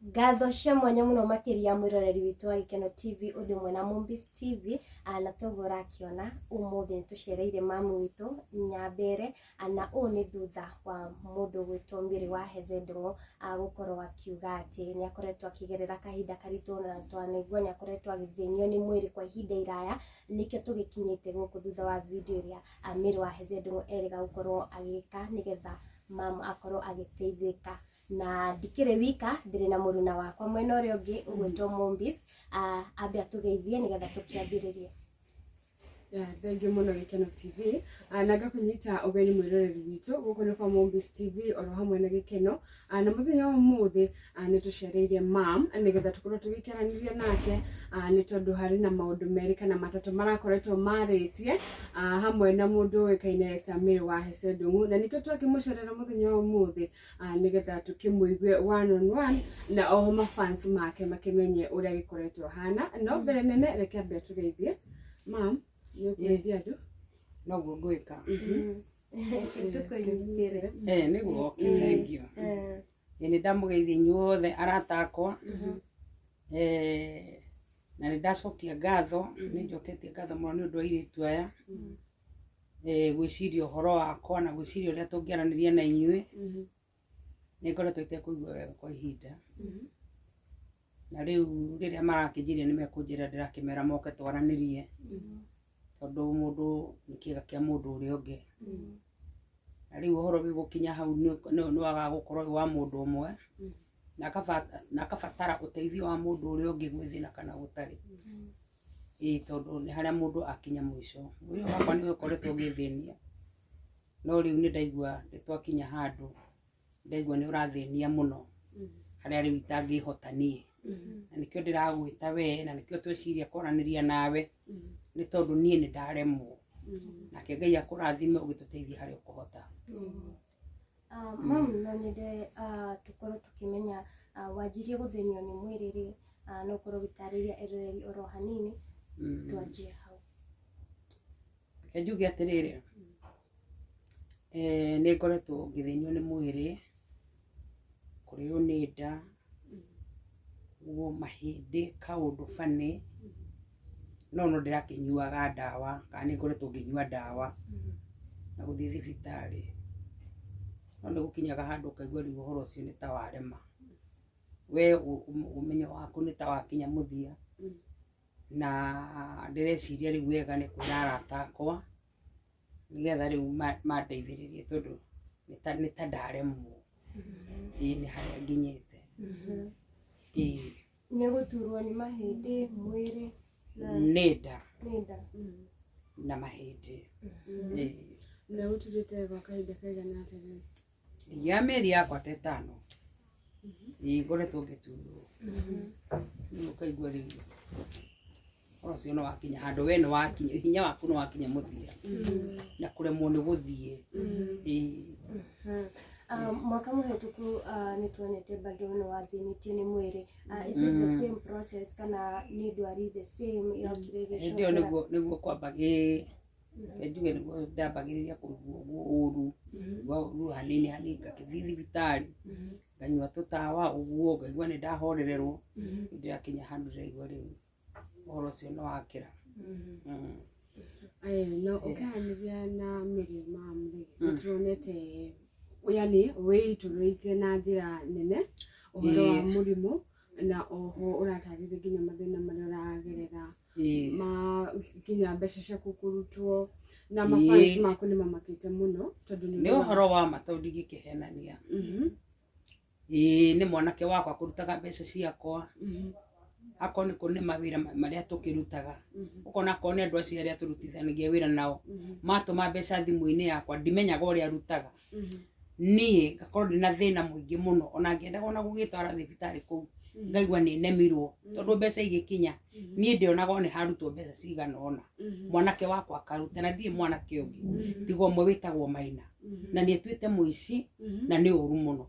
Ngatho cia mwanya mũno makĩria mwĩroreri witũ wa Gĩkeno TV ũndũ ũmwe na Mombis TV. Na toguo ũrakĩona ũmũthĩ nĩ tũcereire mamu witũ Nyambere, na ũũ nĩ thutha wa mũndũ gwĩtwo Mary wa Heze Ndung'u gũkorwo akiuga atĩ nĩ akoretwo akĩgerera kahinda karitũ, na twanaigua nĩ akoretwo agĩthĩnio nĩ mwĩrĩ kwa ihinda iraya. Nĩkĩo tũgĩkinyĩte gũkũ thutha wa video ĩrĩa Mary wa Heze Ndung'u erĩga gũkorwo agĩka nĩgetha mamu akorwo agĩteithĩka. Na ndikĩrĩ wika, ndĩrĩ na mũruna wakwa mwena ũrĩa ũngĩ ũgwĩtwo Mombis. Ambe atũgeithie nĩgetha tũkĩambĩrĩrie. Yeah, thank you mũno Gĩkeno TV. Na ngakũnyita ũgeni mwĩroreri witũ gũkũ nĩ kwa Mombis TV oro hamwe na Gĩkeno. Na mũthenya wa ũmũthĩ nĩ tũcereire mam nĩgetha tũkorwo tũgĩkĩaranĩria nake, nĩ tondũ harĩ na maũndũ merĩ kana matatũ marakoretwo marĩtie hamwe na mũndũ ũĩkaine ta Mary wa Hece Ndung'u, na nĩkĩo twakĩmũcerera mũthenya wa ũmũthĩ, nĩgetha tũkĩmũigue one on one na oho mafans make makĩmenye ũrĩa gĩkoretwo hana. No mbere nene reke ambe tũgeithie. Mam, nĩ ũkũgeithia andũ? Noguo ngwĩka. Tũkũnyitĩre. Eh, nĩguo, okay, thank you. Ĩ, nĩ ndamũgeithia inyuothe arata akwa. Eh, na nĩ ndacokia ngatho, nĩ njoketie ngatho mũno nĩ ũndũ wa airĩtu aya gwĩciria ũhoro wakwa na gwĩciria ũrĩa tũngĩaranĩria na inyuĩ. Nĩ ngoretwo itekũigua wega kwa ihinda, na rĩu rĩrĩa marakĩnjĩria nĩ mekũnjĩra, ndĩrakĩmera moke twaranĩrie, tondũ mũndũ nĩ kĩga kĩa mũndũ ũrĩa ũngĩ. Na rĩu ũhoro wĩ gũkinya hau nĩ wagaga gũkorwo wĩ wa mũndũ ũmwe na akabatara ũteithio wa mũndũ ũrĩa ũngĩ gwĩ thĩna kana gũtarĩ. Ĩĩ, tondũ nĩ harĩa mũndũ akinya mũico. Mwĩrĩ ũyũ wakwa nĩ ũkoretwo ũgĩthĩnia, no rĩu nĩ ndaigua nĩ twakinya handũ ndaigua nĩ ũrathĩnia mũno harĩa rĩu itangĩhota niĩ. Na nĩkĩo ndĩragwĩta we, na nĩkĩo tweciria kwaranĩria nawe, nĩ tondũ niĩ nĩ ndaremwo. Nake Ngai akũrathime ũgĩtũteithia harĩa ũkũhota. Mam, no nyende tũkorwo tũkĩmenya wanjirie gũthĩnio nĩ mwĩrĩ rĩ? No ũkorwo ũgĩtarĩria eroreri oro hanini, twanjie hau. Reke njuge atĩrĩrĩ, nĩ ngoretwo ngĩthĩnio nĩ mwĩrĩ, kũrĩo nĩ nda, ũguo mahĩndĩ kaũndũ funny, no no ndĩrakĩnyuaga ndawa, kana nĩ ngoretwo ngĩnyua ndawa na gũthiĩ thibitarĩ, no nĩ gũkinyaga handũ ũkaigua rĩu ũhoro ũcio nĩ ta warema. We ũmenyo waku nĩ ta wakinya mũthia, na ndĩreciria rĩu wega nĩ kwĩra arata akwa nĩgetha rĩu mandeithĩrĩrie, tondũ nĩ ta ndaremwo. Ĩĩ, nĩ harĩa nginyĩte. Ĩĩ. Nĩ gũturwo nĩ mahĩndĩ, mwĩrĩ na Nĩ nda. Nĩ nda. Na mahĩndĩ. Ĩĩ. Na gũturĩte gwa kahinda kaigana atĩa rĩu? Ya mĩeri yakwa ta 5. Ĩĩ, ngoretwo ngĩturwo. Rĩu ũkaigua rĩu ũhoro ũcio nĩ wakinya handũ, we nĩ wakinya, hinya waku nĩ wakinya mũthia na kũremwo nĩ gũthiĩ. Ĩĩ. Mwaka mũhĩtũku nĩ tuonete bado nĩ wathĩnĩtio nĩ mwĩrĩ. Is it the same process kana nĩ ndwari the same yokire Hĩndĩ ĩyo ĩgĩcokera? Nĩguo kwamba, ĩĩ, reke njuge nĩguo ndambagĩrĩria kũigua ũguo ũru, kũigua ũru hanini hanini, ngakĩthiĩ thibitarĩ, nganyua tũtawa ũguo, ngaigua nĩ ndahorererwo. Rĩu ndĩrakinya handũ ndĩraigua rĩu ũhoro ũcio nĩ wakĩra. Na ũkĩaranĩria na Mary mam rĩ, nĩ tũronete yani wĩitũrũrĩte na njĩra nene ũhoro wa mũrimũ, na oho ũratarĩria nginya mathĩna marĩa ũragerera ma nginya mbeca ciaku kũrutwo, na mafans maku nĩ mamakĩte mũno tondũ nĩ ũhoro wa ma, tondũ ndingĩkĩhenania. Ĩĩ, nĩ mwanake wakwa kũrutaga mbeca ciakwa, akorwo nĩ kũnĩ mawĩra marĩa tũkĩrutaga, ũkona akorwo nĩ andũ acio arĩa tũrutithanagia wĩra nao matũma mbeca thimũ-inĩ yakwa, ndimenyaga ũrĩa arutaga. Niĩ ngakorwo ndĩna thĩna mũingĩ mũno, ona ngĩendaga ona gũgĩtwara thibitarĩ kũu ngaigua nĩ nemirwo, tondũ mbeca igĩkinya niĩ ndĩonaga o nĩ harutwo mbeca cigana ũna, mwanake wakwa akaruta, na ndirĩ mwanake ũngĩ tiga ũmwe wĩtagwo Maina, na nĩ atuĩte mũici na nĩ ũru mũno.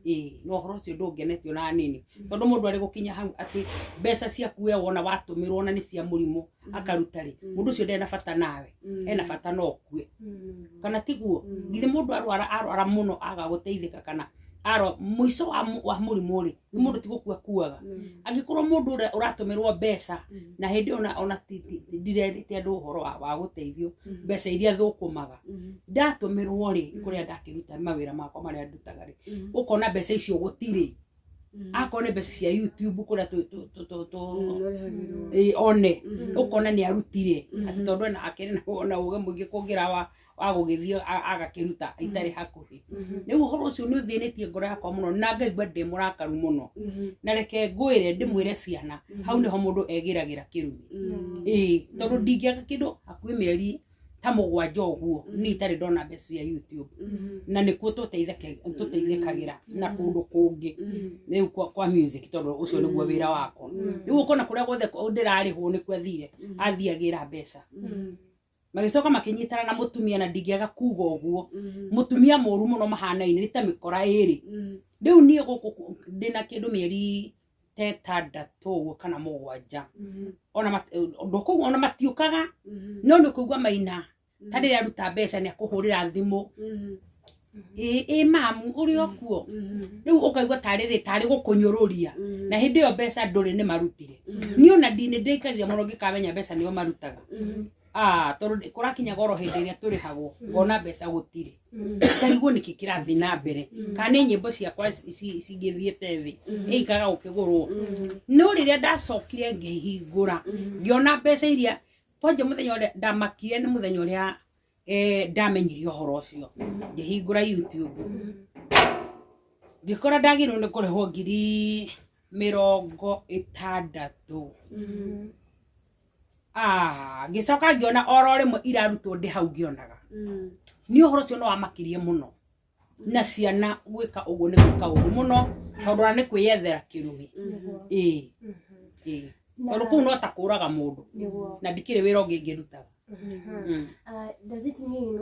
Ĩĩ, na ũhoro ũcio ndũngenetie ona hanini, tondũ mũndũ arĩ gũkinya hau atĩ mbeca ciaku we wona watũmĩrwo ona nĩ cia mũrimũ akaruta rĩ, mũndũ ũcio ndarĩ na bata nawe, ena bata no ũkue, kana tiguo? Githĩ mũndũ arwara arwara mũno aga gũteithĩka kana Aro mũico wa mũrimũ rĩ, nĩ mũndũ ti gũkua kuaga. Angĩkorwo mũndũ ũrĩa ũratũmĩrwo mbeca na hĩndĩ ĩyo ona ndirerĩte andũ ũhoro wa gũteithio mbeca iria thũkũmaga, ndatũmĩrwo rĩ, kũrĩa ndakĩruta mawĩra makwa marĩa ndutaga rĩ, ũkona mbeca icio gũtirĩ. Akorwo nĩ mbeca cia YouTube kũrĩa one ũkona nĩ arutire atĩ tondũ ena akĩrĩ na ũgĩ mũingĩ kũngĩra wa gũgĩthiĩ agakĩruta itarĩ hakuhĩ. Rĩu ũhoro ũcio nĩ ũthĩnĩtie ngoro yakwa mũno na ngaigua ndĩ mũrakaru mũno. Na reke ngwĩre ndĩmwĩre ciana, hau nĩho mũndũ egĩragĩra kĩrumi. Ĩĩ, tondũ ndingĩaga kĩndũ hakuhĩ mĩeri ta mũgwanja ũguo niĩ itarĩ ndona mbeca cia YouTube, na nĩkuo tũteithĩkagĩra na kũndũ kũngĩ rĩu kwa music, tondũ ũcio nĩguo wĩra wakwa. Rĩu ũkona kũrĩa guothe ndĩrarĩhwo nĩkuo athire athiagĩra mbeca. Magĩcoka makĩnyitana na mũtumia, na ndingĩaga kuga ũguo, mũtumia mũru mũno, mahanaine nĩ ta mĩkora ĩrĩ. Rĩu niĩ gũkũ ndĩna kĩndũ mĩeri ta ĩtandatũ ũguo kana mũgwanja, ona ndũkũigua ona matiũkaga, no nĩ ũkũigua maina ta rĩrĩa aruta mbeca nĩ akũhũrĩra thimũ, ĩ mamu ũrĩ o kuo. Rĩu ũkaigua tarĩ tarĩ gũkũnyũrũria, na hĩndĩ ĩyo mbeca ndũrĩ nĩ marutire. Niĩ ona nĩ ndĩikarire mũno ngĩkamenya mbeca nĩo marutaga. Ah, tondũ kũrakinya goro hĩndĩ ĩrĩa tũrĩhagwo ngona mbeca gũtirĩ, ngarigwo nĩkĩ kĩrathiĩ na mbere, kana nĩ nyĩmbo ciakwa cingĩthiĩte thĩ ĩikaga gũkĩgũrwo. No rĩrĩa ndacokire ngĩhingũra ngĩona mbeca iria kwanja, mũthenya ũrĩa ndamakire nĩ mũthenya ũrĩa ndamenyire ũhoro ũcio. Ngĩhingũra YouTube ngĩkora ndagĩrĩirwo nĩ kũrĩhwo 60,000. Ah, ngĩcoka ngĩona oro rĩmwe irarutwo ndĩ hau ngĩonaga. Nĩ ũhoro ũcio nĩ wamakirie mũno, na ciana gwĩka ũguo nĩ gwĩka ũru mũno, tondũ ona nĩ kwĩyethera kĩrumi. Ĩĩ ĩĩ, tondũ kũu no ta kũraga mũndũ. Na ndikĩrĩ wĩra ũngĩ ingĩrutaga. Does it mean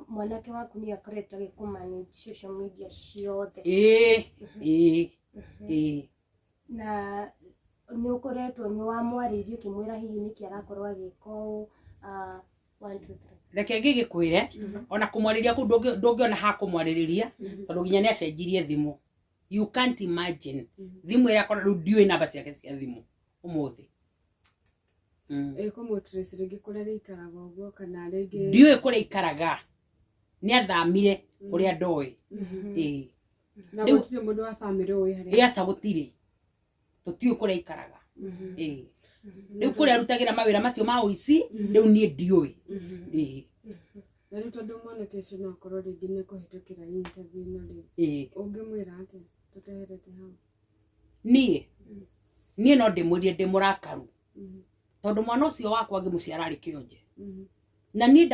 mwanake waku nĩ akoretwo agĩkũmanage social media ciothe? Ĩĩ ĩĩ ĩĩ. Na nĩ ũkoretwo nĩ wamwarĩirie ũkĩmwĩra hihi nĩkĩ arakorwo agĩka ũũ, one, two, three? Reke ngĩgĩkwĩre, ona kũmwarĩria kũu ndũngĩona ha kũmwarĩrĩria, tondũ nginya nĩ acenjirie thimũ. You can't imagine, thimũ ĩrĩa akora rĩu ndiũĩ namba ciake cia thimũ ũmũthĩ. Ĩkũmũtrace rĩngĩ kũrĩa gĩikaraga ũguo kana rĩngĩ? Ndiũĩ kũrĩa ikaraga, nĩ athamire kũrĩa ndoĩ. Ĩĩ. Na gũtirĩ mũndũ wa bamĩrĩ ũĩ harĩa? Aca, gũtirĩ, tũtiũĩ kũrĩa ikaraga. Ĩĩ, rĩu kũrĩa arutagĩra mawĩra macio ma ũici rĩu niĩ ndiũĩ. Ĩĩ. Na rĩu tondũ mwanake ũcio no akorwo rĩngĩ nĩ kũhĩtũkĩra interview ĩno rĩ, ũngĩmwĩra atĩa tũteherete hau? Niĩ no ndĩmwĩrire ndĩ mũrakaru, tondũ mwana ũcio wakwa ngĩmũciara arĩ kĩonje, na niĩ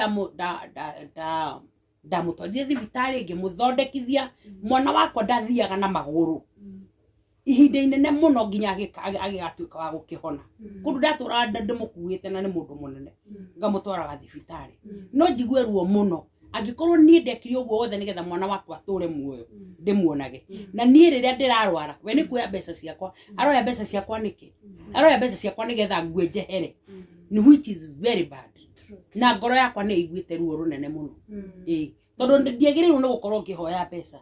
ndamũtwarire thibitarĩ ngĩmũthondekithia. Mwana wakwa ndathiaga na magũrũ ihinda inene mũno nginya agĩgatuĩka wa gũkĩhona. Kũndũ ndatũraga ndĩmũkuĩte, na nĩ mũndũ mũnene, ngamũtwaraga thibitarĩ. No njigue ruo mũno angĩkorwo niĩ ndekire ũguo wothe nĩgetha mwana wakwa atũre muoyo ndĩmuonage, na niĩ rĩrĩa ndĩrarwara we nĩ kuoya mbeca ciakwa aroya. Mbeca ciakwa nĩkĩ aroya mbeca ciakwa? Nĩgetha ngue njehere? Ni which is very bad, na ngoro yakwa nĩ ĩiguĩte ruo rũnene mũno. Ĩĩ, tondũ ndiagĩrĩirwo nĩ gũkorwo ngĩhoya mbeca.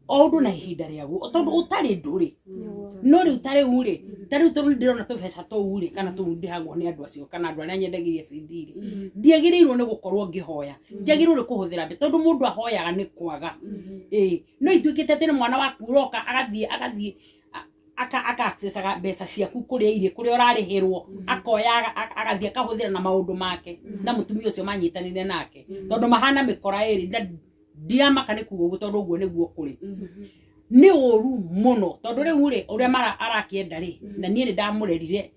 O ũndũ na ihinda rĩaguo, tondũ ũtarĩ ndũrĩ. No rĩu ta rĩu rĩ, ta rĩu tondũ ndĩrona tũbeca tũu rĩ, kana tũu ndĩhagwo nĩ andũ acio kana andũ arĩa nyendagiria CD rĩ, ndiagĩrĩirwo nĩ gũkorwo ngĩhoya, njagĩrĩirwo nĩ kũhũthĩra mbeca, tondũ mũndũ ahoyaga nĩ kwaga. Ĩĩ, no ituĩkĩte atĩ nĩ mwana waku ũroka agathiĩ aka accessaga mbeca ciaku kũrĩa irĩ, kũrĩa ũrarĩhĩrwo, akoya agathiĩ akahũthĩra na maũndũ make na mũtumia ũcio manyitanĩire nake, tondũ mahana mĩkora ĩrĩ. Na ndiramaka nĩ kuga ũguo, tondũ ũguo nĩguo kũrĩ. Nĩ ũru mũno, tondũ rĩu rĩ, ũrĩa arakĩenda rĩ, na niĩ nĩ ndamũrerire,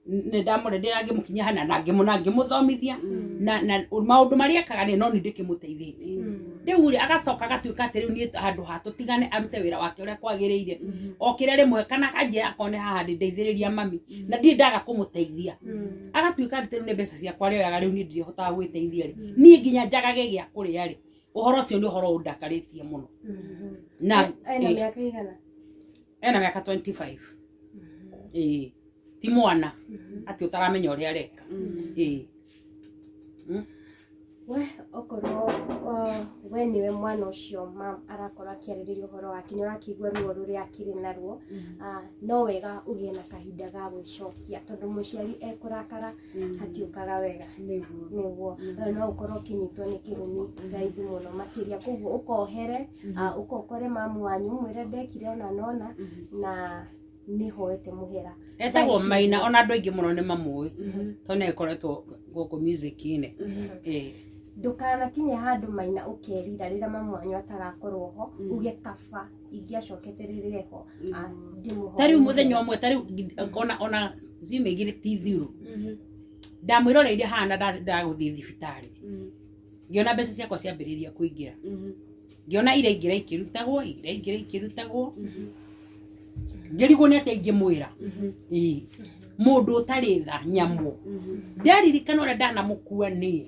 nĩ ndamũrerire na ngĩmũkinyia hana na ngĩmũthomithia na maũndũ marĩa ekaga rĩ, no nĩ ndĩkĩmũteithĩtie. Rĩu rĩ, agacoka agatuĩka atĩ rĩu niĩ handũ ha tũtigane arute wĩra wake ũrĩa kwagĩrĩire, o kĩrĩa rĩmwe kana akanjĩra akorwo nĩ haha ndeithĩrĩria mami, na ndirĩ ndaga kũmũteithia, agatuĩka atĩ rĩu nĩ mbeca ciakwa arĩoyaga. Rĩu niĩ ndirĩhotaga gwĩteithia rĩ, niĩ nginya njagage gĩa kũrĩa rĩ. Ũhoro ũcio nĩ ũhoro ũndakarĩtie mũno na Ena mĩaka igana? Ena mĩaka 25. Ĩĩ, ti mwana atĩ ũtaramenya ũrĩa areka. Ĩĩ. We okorwo we niwe mwana ũcio mam arakorwo akĩarĩrĩria ũhoro wake, nĩ ũrakĩigua ruo rũrĩa akĩrĩ naruo. No wega ũgĩe na kahinda ga gwĩcokia, tondũ mũciari ekũrakara hatiũkaga wega. Nĩguo. Nĩguo no ũkorwo ũkĩnyitwo nĩ kĩrumi raithi mũno makĩria, koguo ũkohere, ũkokore mamu wanyu mwĩre ndekire ona nona na nĩhoete mũhera. Etagwo Thaa ici Maina, ona andũ aingĩ mũno nĩ mamũĩ tondũ nĩ akoretwo gũkũ music-inĩ. Ĩĩ. Ndũkanakinye handũ Maina ũkerira rĩrĩa mamu wanyu atagakorwo ho, uge kaba ingĩacokete rĩrĩa eho, ndĩmũhoe Ta rĩu mũthenya mũhera. ũmwe, ta rĩu ona ciumia igĩrĩ ti thiru, ndamwĩroreire haha na ndagũthiĩ thibitarĩ, ngĩona mbeca ciakwa ciambĩrĩria kũingĩra, ngĩona iraingĩra ikĩrutagwo, iraingĩra ikĩrutagwo, ngĩrigwo nĩ atĩa ingĩmwĩra. Ĩĩ. Mũndũ ũtarĩ tha nyamũ, ndaririkana ũrĩa ndanamũkua niĩ,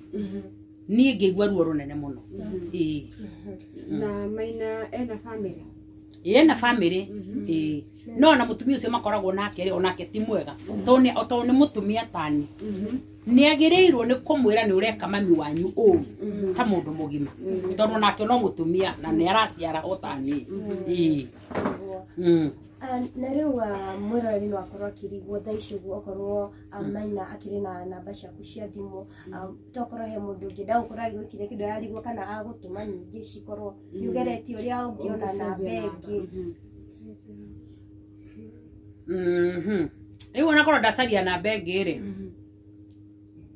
niĩ ngĩigua ruo rũnene mũno. Ĩĩ. Na Maina ena family? Ĩna bamĩrĩ. Ĩĩ, no ona mũtumia ũcio makoragwo nake rĩ, onake ti mwega, tondũ nĩ mũtumia tani, nĩ agĩrĩirwo nĩ kũmwĩra nĩ ũreka mami wanyu ũru ta mũndũ mũgima, tondũ nake no mũtumia na nĩ araciara o tani. Ĩĩ. Nĩguo. Na rĩu mwĩroreri no akorwo akĩrigwo thaa ici ũguo, okorwo Maina akĩrĩ na namba ciaku cia thimũ, tokorwo he mũndũ ũngĩenda gũkorwo agĩgwĩkĩra kĩndũ ararigwo kana agũtũma nyingĩ cikorwo nĩ ũgeretie ũrĩa ũngĩona namba ĩngĩ. Rĩu onakorwo ndacaria namba ĩngĩ rĩ,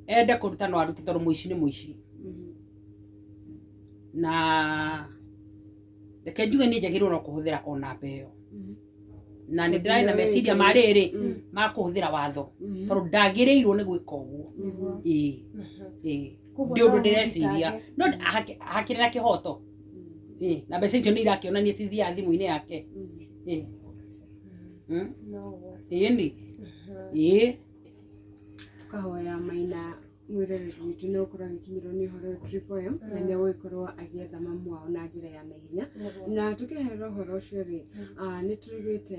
ende kũruta no arute, tondũ mũici nĩ mũici. Na reke njuge niĩ njagĩrĩirwo no kũhũthĩra o namba ĩyo, na nĩ ndĩrarĩ na meciria ma rĩrĩ ma kũhũthĩra watho, tondũ ndagĩrĩirwo nĩ gwĩka ũguo. Ĩĩ, ĩĩ. Koguo Ndĩ ũndũ no ndĩreciria ũmũthitange. No hakĩrĩ na kĩhoto. Ĩĩ, na mbeca icio nĩ irakĩonania cithiaga thimũ-inĩ yake. Ĩĩ. Noguo. Ĩĩ nĩ ĩĩ. Tukahoya Maina mwĩroreri witũ nĩ gũkorwo agĩkinyĩrwo nĩ ũhoro ũyũ Triple M, na nĩ egũgĩkorwo agĩetha mamu wao na njĩra ya naihenya. Na tũkĩeherera ũhoro ũcio rĩ, nĩ tũiguĩte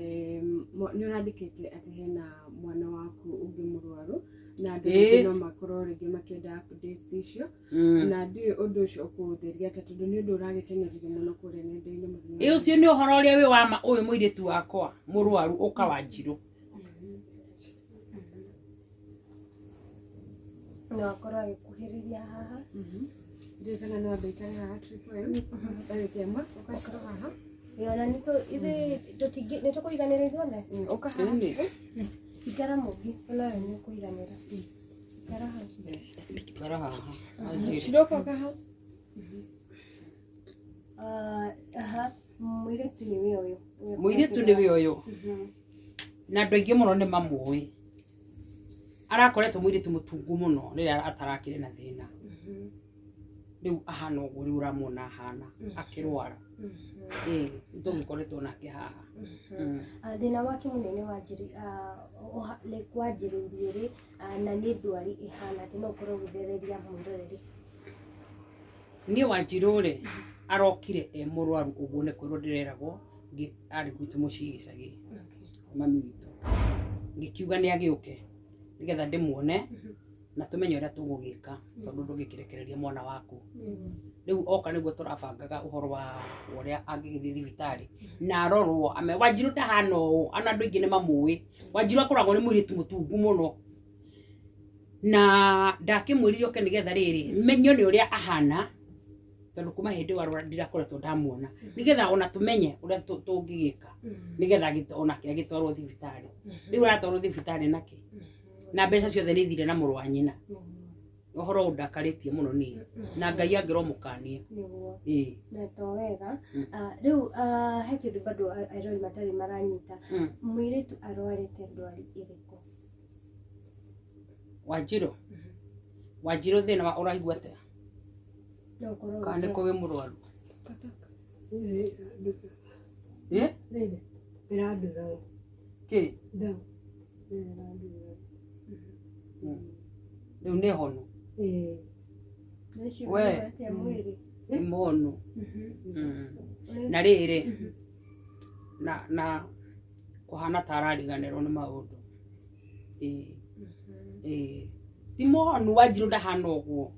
nĩ ũrandĩkĩte atĩ hena mwana waku ũngĩ mũrwaru, na andũ Ĩĩ. aingĩ no makorwo rĩngĩ makĩenda updates icio, na ndiũĩ ũndũ ũcio ũkũũtheria atĩa, tondũ nĩ ũndũ ũragĩteng'erire mũno kũrĩa nenda-inĩ mũthenya Ĩ, ũcio nĩ ũhoro ũrĩa wĩ wa ma. Ũyũ mũirĩtu wakwa mũrwaru ũka Wanjirũ. No akorwo agĩkuhĩrĩria haha. Ndiũĩ kana no ambe aikare haha Triple M ndagĩka ĩmwe, ũgacirwo haha. Ĩ, ona ithuĩ nĩ tũkũiganĩra ithuothe. Ũka haha. Ĩni. Ikara mũngĩ onawe nĩ ũkũiganĩra, ikara hau. Ikara haha, Wanjirũ. Ciroka ũka hau. Aha, mũirĩtu nĩwe ũyũ. Mũirĩtu nĩwe ũyũ, na andũ aingĩ mũno nĩ mamũĩ. Arakoretwo mũirĩtu mũtungu mũno rĩrĩa atarakĩrĩ na thĩna. Rĩu ahana ũguo rĩu ũramuona ahana akĩrwara. Ĩĩ, nĩtũgĩkoretwo nake haha. Thĩna wake mũnene like wanjĩrĩirie rĩ, na nĩ ndwari ĩhana atĩ no ũkorwo ũgĩthereria mwĩroreri? Niĩ Wanjirũ rĩ, arokire e mũrwaru ũguo, nĩ kwĩrwo ndĩreragwo arĩ gwitũ mũciĩ gĩcagi, mami witũ, ngĩkiuga nĩ agĩũke nĩgetha ndĩmuone na tũmenye ũrĩa tũgũgĩka, tondũ ndũngĩkĩrekereria mwana waku. Rĩu oka nĩguo tũrabangaga ũhoro wa ũrĩa angĩgĩthiĩ thibitarĩ na arorwo ame Wanjirũ ndahana ũũ. Ona andũ aingĩ nĩ mamũĩ Wanjirũ akoragwo nĩ mũirĩtu mũtungu mũno, na ndakĩmwĩrire oke nĩgetha rĩrĩ menyo nĩ ũrĩa ahana, tondũ kuma hĩndĩ ĩyo arwara ndirakoretwo ndamuona, nĩgetha ona tũmenye ũrĩa tũngĩgĩka nĩgetha onake agĩtwarwo thibitarĩ. Rĩu aratwarwo thibitarĩ nake na mbeca ciothe nĩ ithire na mũrũ wa nyina. Ũhoro ũyũ ndakarĩtie mũno niĩ, na Ngai angĩromũkania. Nĩguo. Ĩĩ. Na to wega. Rĩu he kĩndũ bado erori matarĩ maranyita. Mũirĩtu arwarĩte ndwari ĩrĩkũ? Wanjirũ, Wanjirũ, thĩna wa ũraigua atĩa? No ũkorwo Kana nĩ ũgĩte- kũ wĩ mũrwaru? Ĩ? Ĩrandura. Kĩ? Nda ĩrandura. Rĩu nĩ honu? Ĩĩ. Thaa ici We. ũraigua atĩa mwĩrĩ? Nĩ mũhonu. Na rĩrĩ na kũhana ta arariganĩrwo nĩ maũndũ. Ĩĩ, ĩĩ, ti mũhonu. Wanjirũ ndahana ũguo.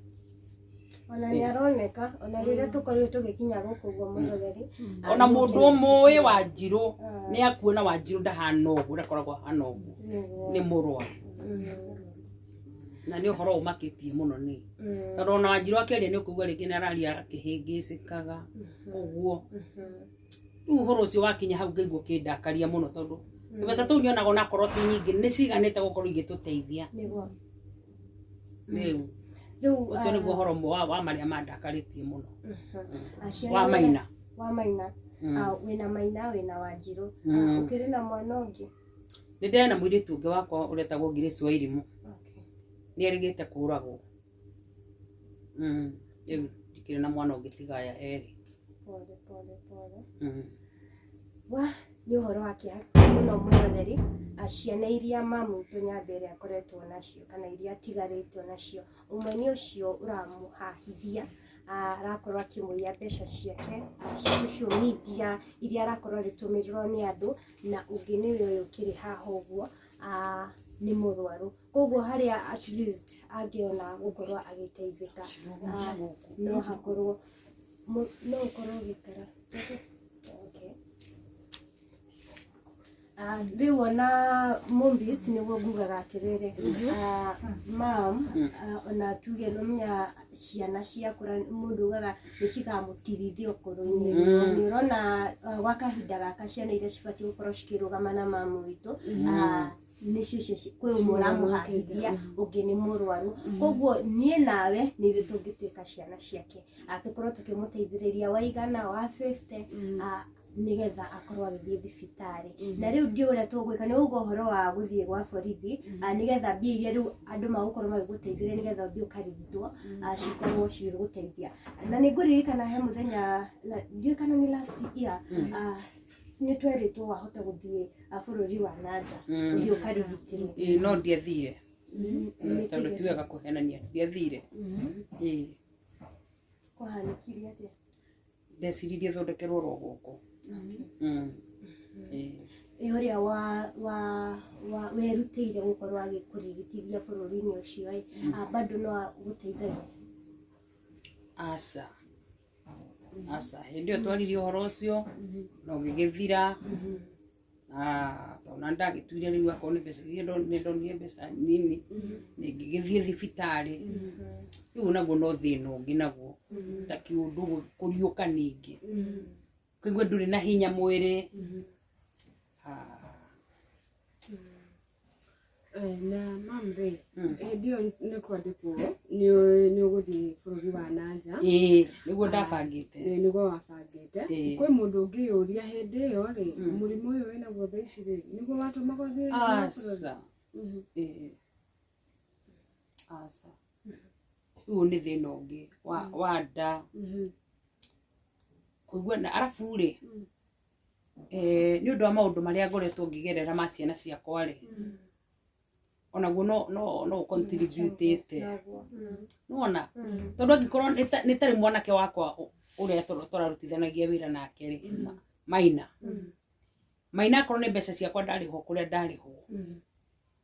Ona nĩ aroneka ona rĩrĩa tũkorirwo tũgĩkinya gũkũ ũguo mwĩroreri. Ona mũndũ ũmũĩ Wanjirũ nĩ akuona Wanjirũ ndahana ũguo, ndakoragwo ahana ũguo, nĩ mũrwaru. Na nĩ ũhoro ũmakĩtie mũno nĩ tondũ ona Wanjirũ akĩaria nĩ ũkũigua rĩngĩ nĩ araria akĩhĩngĩcĩkaga ũguo. Rĩu ũhoro ũcio wakinya hau ngaigua ũkĩndakaria mũno tondũ tũbeca tũu nyonaga onakorwo ti nyingĩ nĩ ciganĩte gũkorwo igĩtũteithia. Rĩu Rĩu ũcio nĩguo ũhoro ũmwe wa marĩa mandakarĩtie mũno. Ciana Wa Maina. Wa Maina. Wĩna Maina, wĩna Wanjirũ. Ũkĩrĩ na mwana ũngĩ? Nĩ ndĩrĩ na mũirĩtu ũngĩ wakwa ũretagwo Grace Wairimu. Nĩ erĩgĩte kũragwo. Rĩu ndikĩrĩ na mwana ũngĩ tiga aya erĩ. Pole pole pole. Wa nĩ ũhoro wa kĩeha mũno mwĩroreri, ciana iria mamu witũ Nyambere akoretwo nacio kana iria atigarĩtwo nacio, ũmwe nĩ ũcio ũramũhahithia, arakorwo akĩmũiya mbeca ciake cia social media iria arakorwo agĩtũmĩrĩrwo nĩ andũ, na ũngĩ nĩwe ũyũ ũkĩrĩ haha ũguo, nĩ mũrwaru, koguo harĩa at least angĩona gũkorwo agĩteithĩka, no hakorwo no ũkorwo ũgĩikara. Okay. Rĩu ona Mombis nĩguo ngugaga atĩrĩrĩ, mam, ona tuge nĩũmenya ciana ciakũra mũndũ ugaga nĩ cikamũtirithia ũkũrũ-inĩ. Nĩ ũrona gwa kahinda gaka ciana iria cibatiĩ gũkorwo cikĩrũgama na mamu witũ, nĩcio icio kwĩ ũmwe ũramũhahithia, ũngĩ nĩ mũrwaru, koguo niĩ nawe nĩ ithuĩ tũngĩtuĩka ciana ciake, tũkorwo tũkĩmũteithĩrĩria waigana wa 50, nĩgetha akorwo agĩthiĩ thibitarĩ. Na rĩu ndiũĩ ũrĩa tũgwĩka, nĩ ũguo ũhoro wa gũthiĩ gwa borithi, nĩgetha mbia iria rĩu andũ magũkorwo magĩgũteithĩrĩria nĩgetha ũthiĩ ũkarigitwo, cikorwo cigĩgũteithia. Na nĩ ngũririkana he mũthenya, ndiũĩ kana nĩ last year, nĩ twerĩtwo wahota gũthiĩ bũrũri wa nanja, ũthiĩ ũkarigitĩrwo. Ĩĩ, no ndiathire. Tondũ ti wega kũhenania, ndiathire. Ĩĩ. Kwahanĩkire atĩa? Ndeciririe thondekerwo oro gũkũ. Ĩĩ. Ĩ ũrĩa wa werutĩire gũkorwo agĩkũrigitithia bũrũri-inĩ ũcio ĩ, bado no agũteithagia? Aca. Aca, hĩndĩ ĩyo twaririe ũhoro ũcio na ũgĩgĩthira. Tondũ na ndagĩtuire rĩu akorwo nĩ mbeca iria nĩ ndonire mbeca nini, nĩ ngĩgĩthiĩ thibitarĩ. Rĩu naguo no thĩna ũngĩ naguo, ta kĩũndũ kũriũka ningĩ. Kũigua ndũrĩ na hinya mwĩrĩ. Na mam rĩ, hĩndĩ ĩyo nĩ kwandĩkwo nĩ ũgũthiĩ bũrũri wa nanja. Ĩĩ, nĩguo ndabangĩte. Ĩĩ, nĩguo wabangĩte. Kwĩ mũndũ ũngĩyũria hĩndĩ ĩyo rĩ, mũrimũ ũyũ wĩnaguo thaa ici rĩ, nĩguo watũmaga ũthiĩ nja wa bũrũri? Aca. Ĩĩ. Aca. Rĩu nĩ thĩna ũngĩ wa nda. Kũigua na arabu rĩ, nĩ ũndũ wa maũndũ marĩa ngoretwo ngĩgerera ma ciana ciakwa rĩ, onaguo no ũcontributĩte. Nĩwona? Tondũ angĩkorwo nĩ tarĩ mwanake wakwa ũrĩa tũrarutithanagia wĩra nake rĩ, Maina. Maina akorwo nĩ mbeca ciakwa ndarĩhwo kũrĩa ndarĩhwo.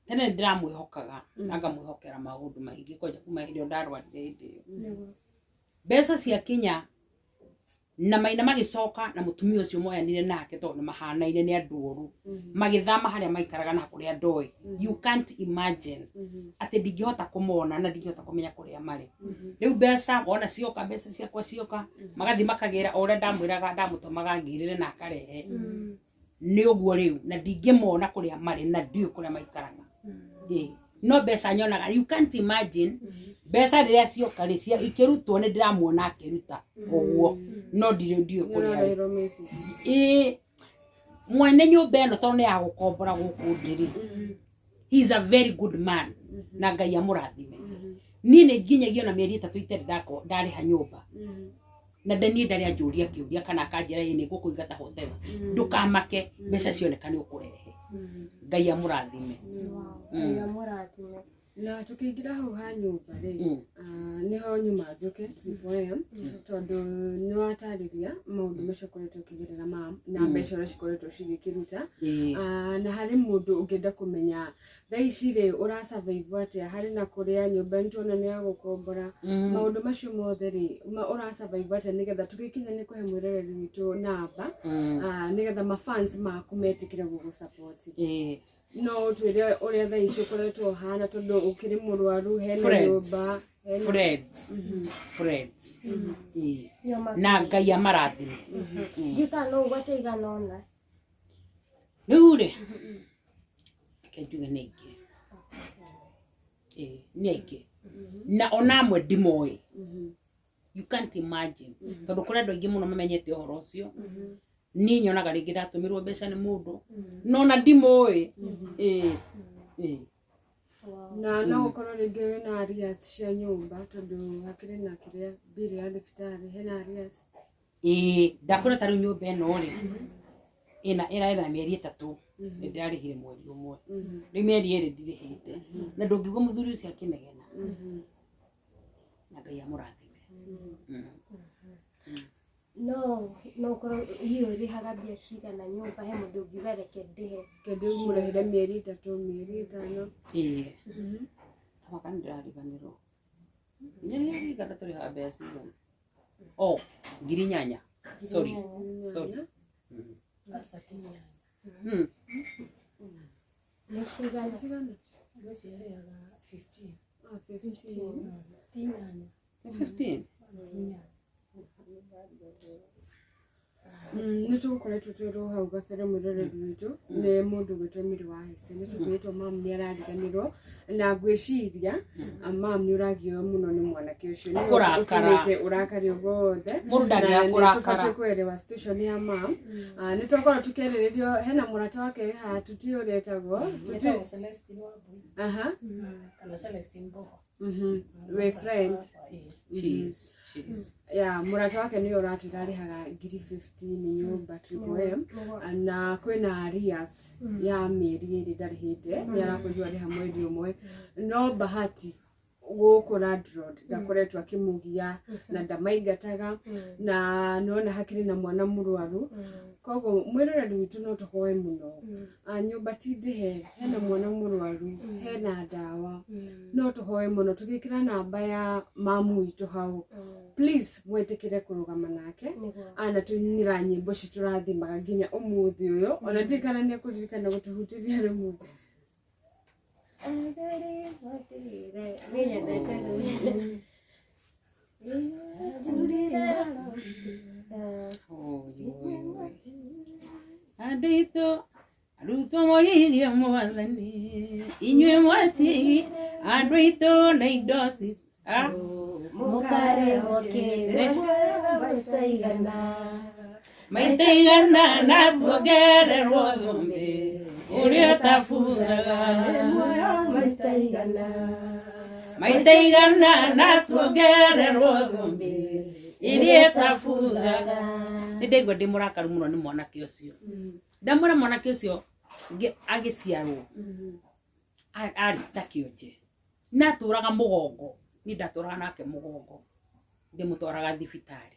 Tene nĩ ndĩramwĩhokaga na ngamwĩhokera maũndũ maingĩ kwanja kuma hĩndĩ ĩyo ndarwarire hĩndĩ ĩyo. Mbeca ciakinya na Maina magĩcoka na mũtumia ũcio moyanire nake tondũ nĩ mahanaine nĩ andũ oru. Magĩthama harĩa maikaraga na kũrĩa ndoĩ. You can't imagine atĩ ndingĩhota kũmona na ndingĩhota kũmenya kũrĩa marĩ. Rĩu mbeca wona cioka, mbeca ciakwa cioka, magathiĩ makagĩra o ũrĩa ndamwĩraga, ndamũtũmaga ngĩrĩre na akarehe. Nĩ ũguo rĩu, na ndingĩmona kũrĩa marĩ na ndiũĩ kũrĩa maikaraga. Ĩĩ. No mbeca nyonaga, you can't imagine mbeca rĩrĩa cioka rĩ, ikĩrutwo nĩ ndĩramuona akĩruta ũguo, no ndiũĩ kũrĩa arĩ. Nĩũrareherwo message. Ĩĩ. Mwene nyũmba ĩno tondũ nĩ ya gũkombora gũkũ ndĩrĩ. He is a very good man na Ngai amũrathime. Niĩ nĩ nginyagia ona mĩeri 3 itarĩ ndarĩha nyũmba. Na niĩ ndarĩ anjũria kĩũria kana akanjĩra ĩĩ nĩ ngũkũingata whatever. Ndũkamake, mbeca cioneka nĩ ũkũrehe. Ngai amũrathime. Ngai amũrathime. Na tũkĩingĩra hau ha nyũmba rĩ, nĩho nyuma njũke Triple M, tondũ nĩ watarĩria maũndũ macio ũkoretwo ũkĩgerera mam na mbeca ũrĩa cikoretwo cigĩkĩruta. Na harĩ mũndũ ũngĩenda kũmenya thaa ici rĩ ũra survive atĩa harĩ na kũrĩa nyũmba nĩtuona nĩ ya gũkombora, maũndũ macio mothe rĩ, ũra survive atĩa nĩgetha tũgĩkinya nĩ kũhe mwĩroreri witũ namba, nĩgetha mafans maku metĩkĩre gũgũ support. No ũtwĩre ũrĩa thaa ici ũkoretwo ũhana tondũ ũkĩrĩ mũrwaru, hena Friends. nyũmba hena Friends. Friends. Ĩĩ. Nĩo Na Ngai amarathime. Ndiũ kana no ũgwate igana ũna. Rĩu rĩ, reke njuge nĩ aingĩ. Ĩĩ, nĩ aingĩ. Na ona amwe ndimoĩ. You can't imagine. Tondũ kũrĩ andũ aingĩ mũno mamenyete ũhoro ũcio. Niĩ nyonaga rĩngĩ ndatũmĩrwo mbeca nĩ mũndũ, no ona ndimũĩ. Ĩĩ. Ĩĩ. Na no gũkorwo rĩngĩ wĩna arrears cia nyũmba tondũ hakĩrĩ na kĩrĩa bill ya thibitarĩ, hena arrears. Ĩĩ, ndakwĩra ta rĩu nyũmba ĩno rĩ, ĩna ĩra mĩeri 3, nĩ ndĩrarĩhire mweri ũmwe. Rĩu mĩeri 2 ndirĩhĩte. Na ndũngĩigua mũthuri ũcio akĩnegena. Na Ngai amũrathime. No ũkorwo hihi ũrĩhaga mbia cigana nyũmba, he mũndũ ũngiuga reke ndĩhe. Kĩndũ mũrĩhĩre mĩeri 3, mĩeri 5. Ĩĩ. Tamaka nĩ ndĩrariganĩrwo. Nĩrĩririkana tũrĩhaga mbeca cigana? Oh, 8,000. Sorry. Sorry. Aca ti inyanya. Nĩ cigana? Cigana? Ngwĩciria ĩrĩhaga 15. Ah, 15. Ti inyanya. Nĩ 15? Ti inyanya. Nĩ tũgũkoretwo twĩrwo hau gabere mwĩroreri witũ nĩ mũndũ ũgwĩtwo Mary wa Hesse, nĩ tũkwĩrĩtwo mam nĩ arariganĩrwo, na ngwĩciria mam nĩ ũragio mũno nĩ mwanake ũcio, nĩwe Kũrakara. ũtũmĩte ũrakare ũguo wothe. Mũndũ ndangĩaga Na nĩ kũrakara. tũbatiĩ kũerewa situation ya mam. Nĩ twakorwo tũkĩarĩrĩrio hena mũrata wake wĩ haha, tũtiũĩ ũrĩa etagwo. Etagwo Celestine Wambui. Aha. Kana Celestine Mbogo. We friend. Ĩĩ. She is. She is. Ya mũrata wake nĩwe ũratwĩra arĩhaga 15,000 nyũmba Triple M, na kwĩna arrears ya mĩeri 2 ndarĩhĩte, nĩ arakũigua arĩha mweri ũmwe, no bahati gũkũ landlord ndakoretwo akĩmũgia na ndamaingataga, na nona hakĩrĩ na mwana mũrwaru, koguo mwĩroreri witũ no tũhoe mũno. Nyũmba ti ndĩhe, hena mwana mũrwaru, hena ndawa, no tũhoe mũno tũgĩkĩra namba ya mamu witũ hau, please mwĩtĩkĩre kũrũgama nake. Nĩguo. Ana tũinĩra nyĩmbo citũrathimaga nginya ũmũthĩ ũyũ, ona ndiũĩ kana nĩ ekũririkana gũtũhutĩria rĩmwe. Athuri matigire. Niĩ nyendete rũĩ. Athuri. Oi, oi, oi. Andũ aitũ arutwo moririe mwathani inyuĩ mwatigi andũ aitũ na indo ci Ah, Mũkarehwo kĩndũ maita igana. Maita igana na tuongererwo thũmbĩ ũrĩa ũtabuthaga. Maita igana. Maita igana na tuongererwo thũmbĩ ĩrĩa ĩtabuthaga. Nĩ ndaigua ndĩ mũrakaru mũno nĩ mwanake ũcio, ndamwĩra mwanake ũcio agĩciarwo arĩ ta kĩonje na atũraga mũgongo, niĩ ndatũraga nake mũgongo ndĩmũtwaraga thibitarĩ,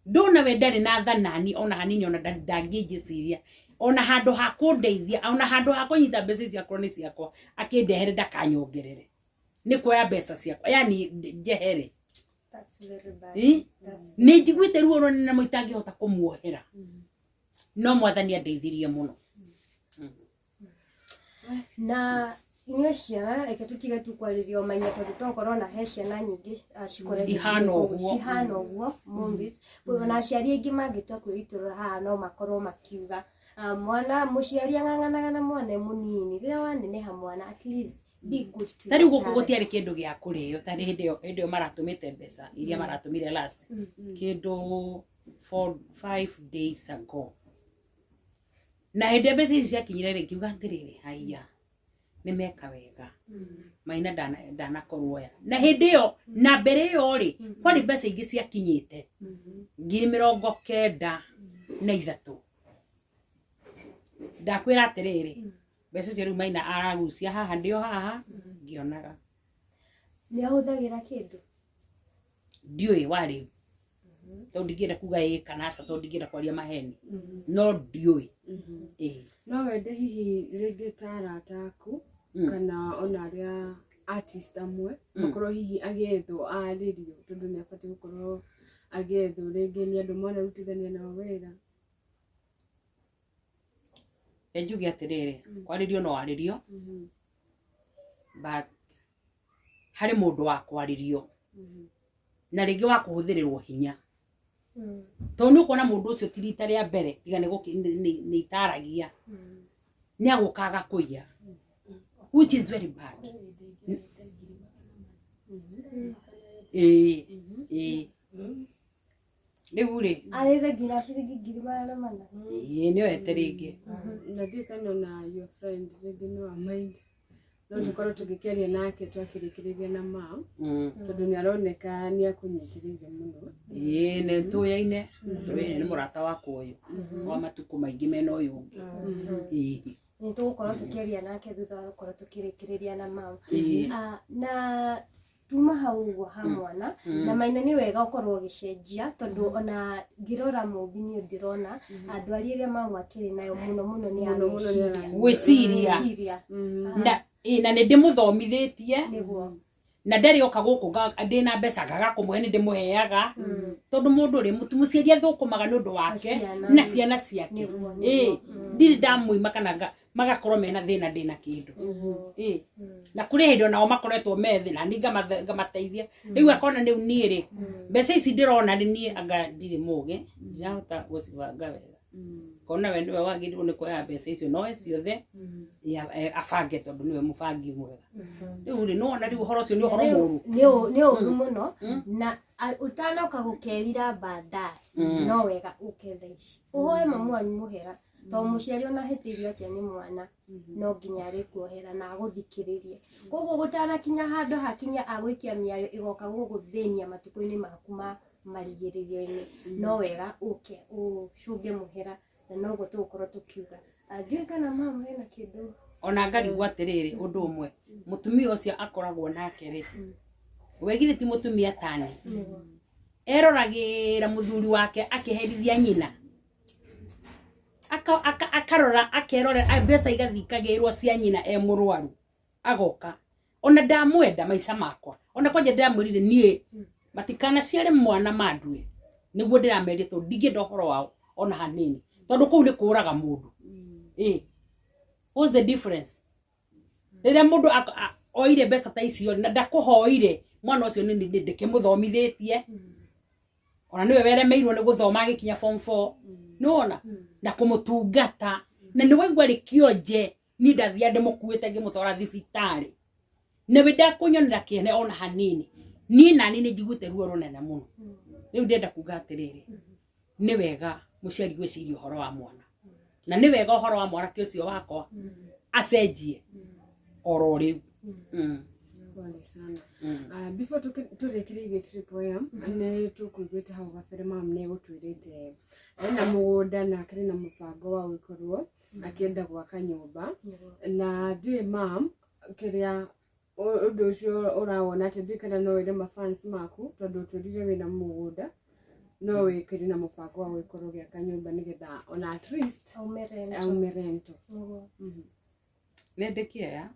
ndona we ndarĩ na thanani ona hanini, ona ndangĩnjĩciria ona handũ ha kũndeithia, ona handũ ha kũnyita mbeca ici akorwo nĩ ciakwa akĩndehere ndakanyongerere, nĩ kuoya mbeca ciakwa yani njehere. That's very bad. That's Nĩ njiguĩte ruo rũnene mũno itangĩhota kũmuohera, no mwathani andeithirie mũno. Na inyuĩ ciana reke tũtige tu kwarĩria ũmenya tondũ tokorwo na he ciana nyingĩ cikoretwo Ihana ũguo. cihana ũguo movies. Ona aciari aingĩ mangĩtua kwĩitũrũra haha no makorwo makiuga, mwana mũciari ang'ang'anaga na mwana e mũnini, rĩrĩa waneneha mwana at least be good to Ta rĩu your gũkũ parents. gũtiarĩ kĩndũ gĩa kũrĩo, ta hĩndĩ ĩyo maratũmĩte mbeca iria maratũmire last kĩndũ 4 5 days ago, na hĩndĩ ĩrĩa mbeca icio ciakinyire rĩ, ngiuga atĩrĩrĩ, haiya nĩ meka wega maina ndanakorwo oya, na hĩndĩ ĩyo na mbere ĩyo rĩ kwarĩ mbeca ingĩ ciakinyĩte 93,000. Ndakwĩra atĩrĩrĩ, Mbeca icio rĩu Maina aragucia haha ndĩ o haha ngĩonaga. Nĩ ahũthagĩra kĩndũ? Ndiũĩ warĩu tondũ ndingĩenda kuga ĩ kana aca, tondũ ndingĩenda kwaria maheni, no ndiũĩ. Ĩĩ. No wende hihi rĩngĩ ta arata aku kana ona arĩa artist amwe makorwo hihi agĩethwo arĩrio, tondũ nĩ abatiĩ gũkorwo agĩethwo rĩngĩ nĩ andũ mwanarutithania nao wĩra? Reke njuge atĩrĩrĩ, kwarĩrio no arĩrio, but harĩ mũndũ wa kwarĩrio na rĩngĩ wa kũhũthĩrĩrwo hinya, tondũ nĩ ũkuona mũndũ ũcio ti rita rĩa mbere, tiga nĩ nĩ itaragia nĩ agũka agakũiya, which is very bad. Ĩĩ ĩĩ, rĩu rĩ Arĩte nginya ciringi 400,000. Ĩĩ, nĩ oete rĩngĩ. Na ndiũĩ kana ona your friend rĩngĩ no a-mind, no tũkorwo tũgĩkĩaria nake twakĩrĩkĩrĩria na mam, tondũ nĩ aroneka nĩ akũnyitĩrĩire mũno. Ĩĩ, nĩ tũyaine, tũyaine, nĩ mũrata wakwa ũyũ wa matukũ maingĩ mena ũyũ ũngĩ. Ĩĩ. Nĩ tũgũkorwo tũkĩaria nake thutha wa gũkorwo tũkĩrĩkĩrĩria na mam. Ĩĩ. Ah, na tuma hau ũguo ha mwana na Maina, nĩ wega ũkorwo ũgĩcenjia, tondũ ona ngĩrora Mũmbi niĩ ndĩrona ndwari ĩrĩa mamu akĩrĩ nayo mũno mũno nĩ ya Mũno mũno nĩ meciria. Gwĩciria. Meciria. Na ĩĩ, na nĩ ndĩmũthomithĩtie na ndarĩ oka gũkũ ndĩna mbeca ngaga kũmũhe, nĩ ndĩmũheaga, tondũ mũndũ rĩ mũciari athũkũmaga nĩ ũndũ wake Ciana. na ciana ciake. Ĩĩ, ndirĩ ndamũima kana magakorwo mena thĩna ndĩna kĩndũ. Ĩĩ, na kũrĩ hĩndĩ onao makoretwo me thĩ na niĩ ngamateithia. Rĩu akona rĩu niĩ rĩ, mbeca ici ndĩrona rĩ, niĩ anga ndirĩ mũgĩ, ndirahota gũcibanga wega, kona we nĩwe wagĩrĩirwo nĩ kuoya mbeca icio noe ciothe abange, tondũ nĩwe mũbangi mwega. Rĩu rĩ, nĩwona rĩu ũhoro ũcio nĩ ũhoro mũru. Nĩ ũru mũno, na ũtanoka gũkerira baadaye, no wega ũke thaa ici ũhoe mamu wanyu mũhera, tondũ mũciari ona hĩtĩirio atĩa nĩ mwana no nginya arĩkuohera na agũthikĩrĩrie. Koguo gũtanakinya handũ hakinya agũikia mĩario ĩgoka gũgũthĩnia matukũ-inĩ maku ma marigĩrĩrio-inĩ, no wega ũke ũcũnge mũhera, na noguo tũgũkorwo tũkiuga. Ndiũĩ kana mamu hena kĩndũ. Ona ngarigwo atĩrĩrĩ, ũndũ ũmwe, mũtumia ũcio akoragwo nake rĩ, we githĩ ti mũtumia tani eroragĩra mũthuri wake akĩherithia nyina, akarora akerorera mbeca igathiĩ ikagĩrwo cia nyina e mũrwaru, agoka ona ndamwenda maica makwa, ona kwanja ndĩramwĩrire niĩ matikanaciare mwana mandue, nĩguo ndĩrameria, tondũ ndingĩenda ũhoro wao ona hanini, tondũ kũu nĩ kũraga mũndũ. Ĩ, what's the difference rĩrĩa mũndũ oire mbeca ta icio na ndakũhoire? Mwana ũcio nĩ ndĩkĩmũthomithĩtie, ona nĩwe weremeirwo nĩ gũthoma agĩkinya form 4, nĩwona, na kũmũtungata, na nĩ waigua rĩ kĩonje niĩ ndathia ndĩmũkuĩte ngĩmũtwara thibitarĩ, nawe ndakũnyonera kĩene ona hanini. Niĩ nani nĩ njiguĩte ruo rũnene mũno. Rĩu ndĩrenda kuga atĩrĩrĩ, nĩ wega mũciari gwĩciria ũhoro wa mwana, na nĩ wega ũhoro wa mwanake ũcio wakwa acenjie oro rĩu. Pole sana. Before tũrĩkĩrĩirie Triple M, nĩ tũkũiguĩte hau gabere mam nĩ egũtwĩrĩte ena mũgũnda na akĩrĩ na mũbango wa gũkorwo akĩenda gwaka nyũmba, na ndiũĩ mam kĩrĩa ũndũ ũcio ũrawona atĩ, ndiũĩ kana no wĩre mafans maku, tondũ ũtwĩrire wĩna mũgũnda no wĩkĩrĩ na mũbango wa gũkorwo ũgĩaka nyũmba nĩgetha ona at least aume rent. Aume rento. Nĩ ndĩkĩoya,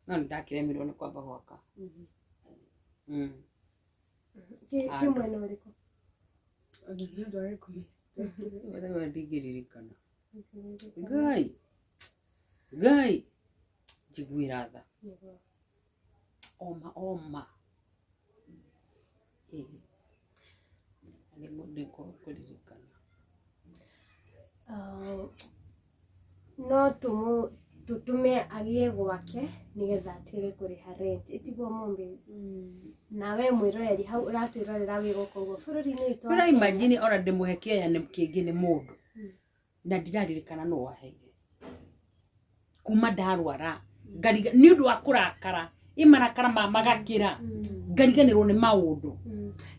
no nĩ ndakĩremirwo nĩ kwamba gwaka. Kĩ mwena ũrĩkũ? Nĩ ũndũ wa gĩkũmi. Rĩu ndingĩririkana. Ngai Ngai njiguĩra tha. Oma oma. Ĩĩ. Nĩ kũririkana. Ah, no tũtũme agĩe gwake nĩgetha atige kũrĩha rent, ĩtiguo Mũmbi? Na we mwĩroreri hau ũratwĩrorera wĩ gũkũ ũguo bũrũri-inĩ witũ wa Ũra Kenya. imagine ona ndĩmũhe kĩaya nĩ kĩngĩ nĩ mũndũ na ndiraririkana nũ waheire kuma ndarwara, ngariga nĩ ũndũ wa kũrakara, ĩ marakara ma magakĩra, ngariganĩrwo nĩ maũndũ.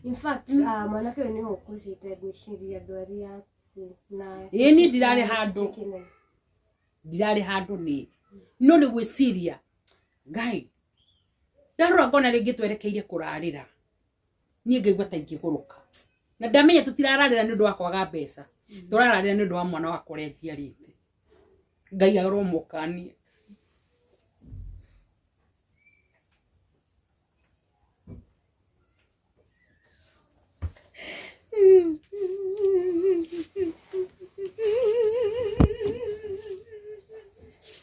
In fact, mwanake ũyũ nĩ ũkũcĩte ngwĩciria ndwari yaku na Ĩĩ, niĩ ndirarĩ handũ. Kĩnene. Ndirarĩ handũ niĩ. No nĩ gwĩciria Ngai ndarora ngona rĩngĩ twerekeire kũrarĩra niĩ ngaigua ta ingĩgũrũka na ndamenya tũtirararĩra nĩ ũndũ wa kwaga mbeca, tũrararĩra nĩ ũndũ wa mwana wakwa ũrĩa njiarĩte. Ngai aromũkania.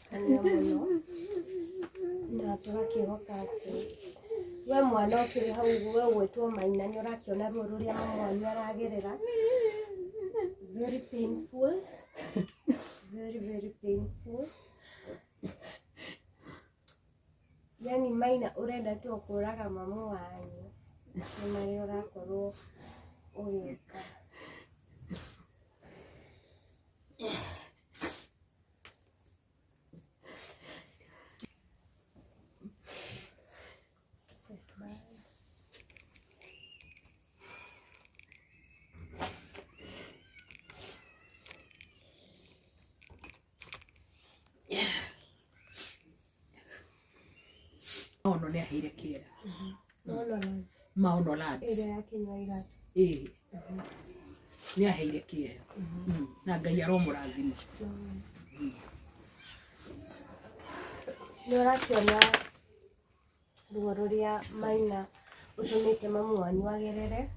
Kanio mũno na tũgakĩhoka atĩ we mwana ũkĩrĩ hau ũguo we ũgwĩtwo Maina nĩ ũrakĩona ruo rũrĩa mama wanyu aragerera. Very painful, very very painful. Yani Maina ũrenda tu kũraga mamu wanyu nĩ marĩa ũrakorwo ũgĩka. This is bad. Maono nĩ aheire kĩea. Maono Lands. Maono Lands. Ĩrĩa ya Kĩnyua Iratũ. Ĩĩ. Nĩ aheire kĩea. Na Ngai aromũrathima. Nĩ ũrakĩona ruo rũrĩa Maina ũtũmĩte mamu wanyu agerere,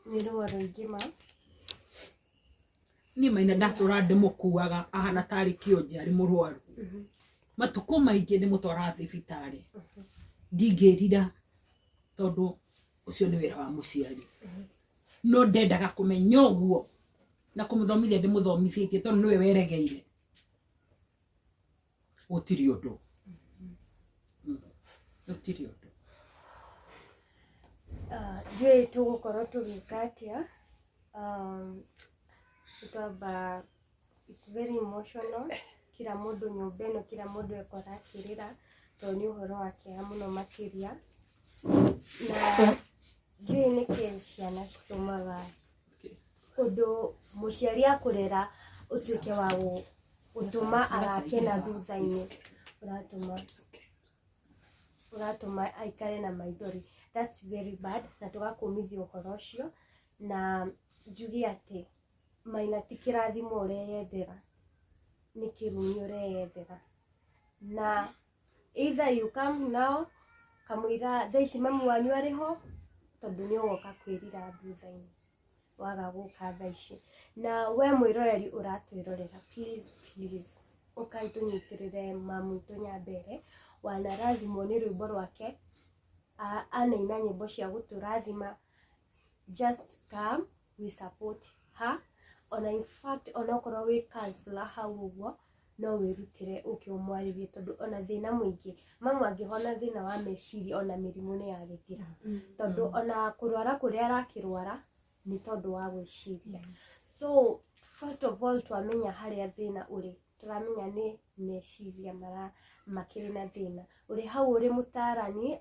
nĩ ruo rũingĩ ma. Niĩ Maina ndatũra ndĩmũkuaga ahana tarĩ kĩonje arĩ mũrwaru. Matukũ maingĩ ndĩmũtwaraga thibitarĩ. Ndingĩrira tondũ ũcio nĩ wĩra wa mũciari. No ndendaga kũmenya ũguo na kũmũthomithia ndĩmũthomithĩtie tondũ nĩwe weregeire. Gũtirĩ ũndũ. Gũtirĩ ũndũ. Ndiũĩ tũgũkorwo tũgĩka atĩa. Twamba it's very emotional. Kila mũndũ nyũmba ĩno, kila mũndũ ekora akĩrĩra tondũ nĩ ũhoro wa kĩeha mũno makĩria. Na ndiũĩ nĩkĩ ciana citũmaga ũndũ mũciari akũrera ũtuĩke wa gũtũma agakena thutha-inĩ, ũratũma aikare na maithori. That's very bad, na tũgakũmithia ũhoro ũcio. Na njuge atĩ Maina ti kĩrathimo ũreyethera, nĩ kĩrumi ũreyethera. Na either you come now kamũira thaa ici mamu wanyu arĩ ho, tondũ nĩ ũgoka kwĩrira thutha-inĩ waga gũka thaa ici. Na we mwĩroreri ũratwĩrorera, please please ũkai tũnyitĩrĩre mamu witũ Nyambere, wanarathimwo nĩ rwĩmbo rwake, anaina nyĩmbo cia gũtũrathima. Just come, we support her. Ona in fact onokorwo wĩ counselor hau ũguo no wĩrutĩre ũke ũmwarĩrie, tondũ ona thĩna mũingĩ mamu angĩhona thĩna wa meciria ona mĩrimũ nĩ yagĩthira, tondũ ona kũrwara kũrĩa arakĩrwara nĩ tondũ wa gwĩciria. So first of all twamenya harĩa thĩna ũrĩ, tũramenya nĩ meciria mara makĩrĩ na thĩna. Ũrĩ hau ũrĩ mũtarani,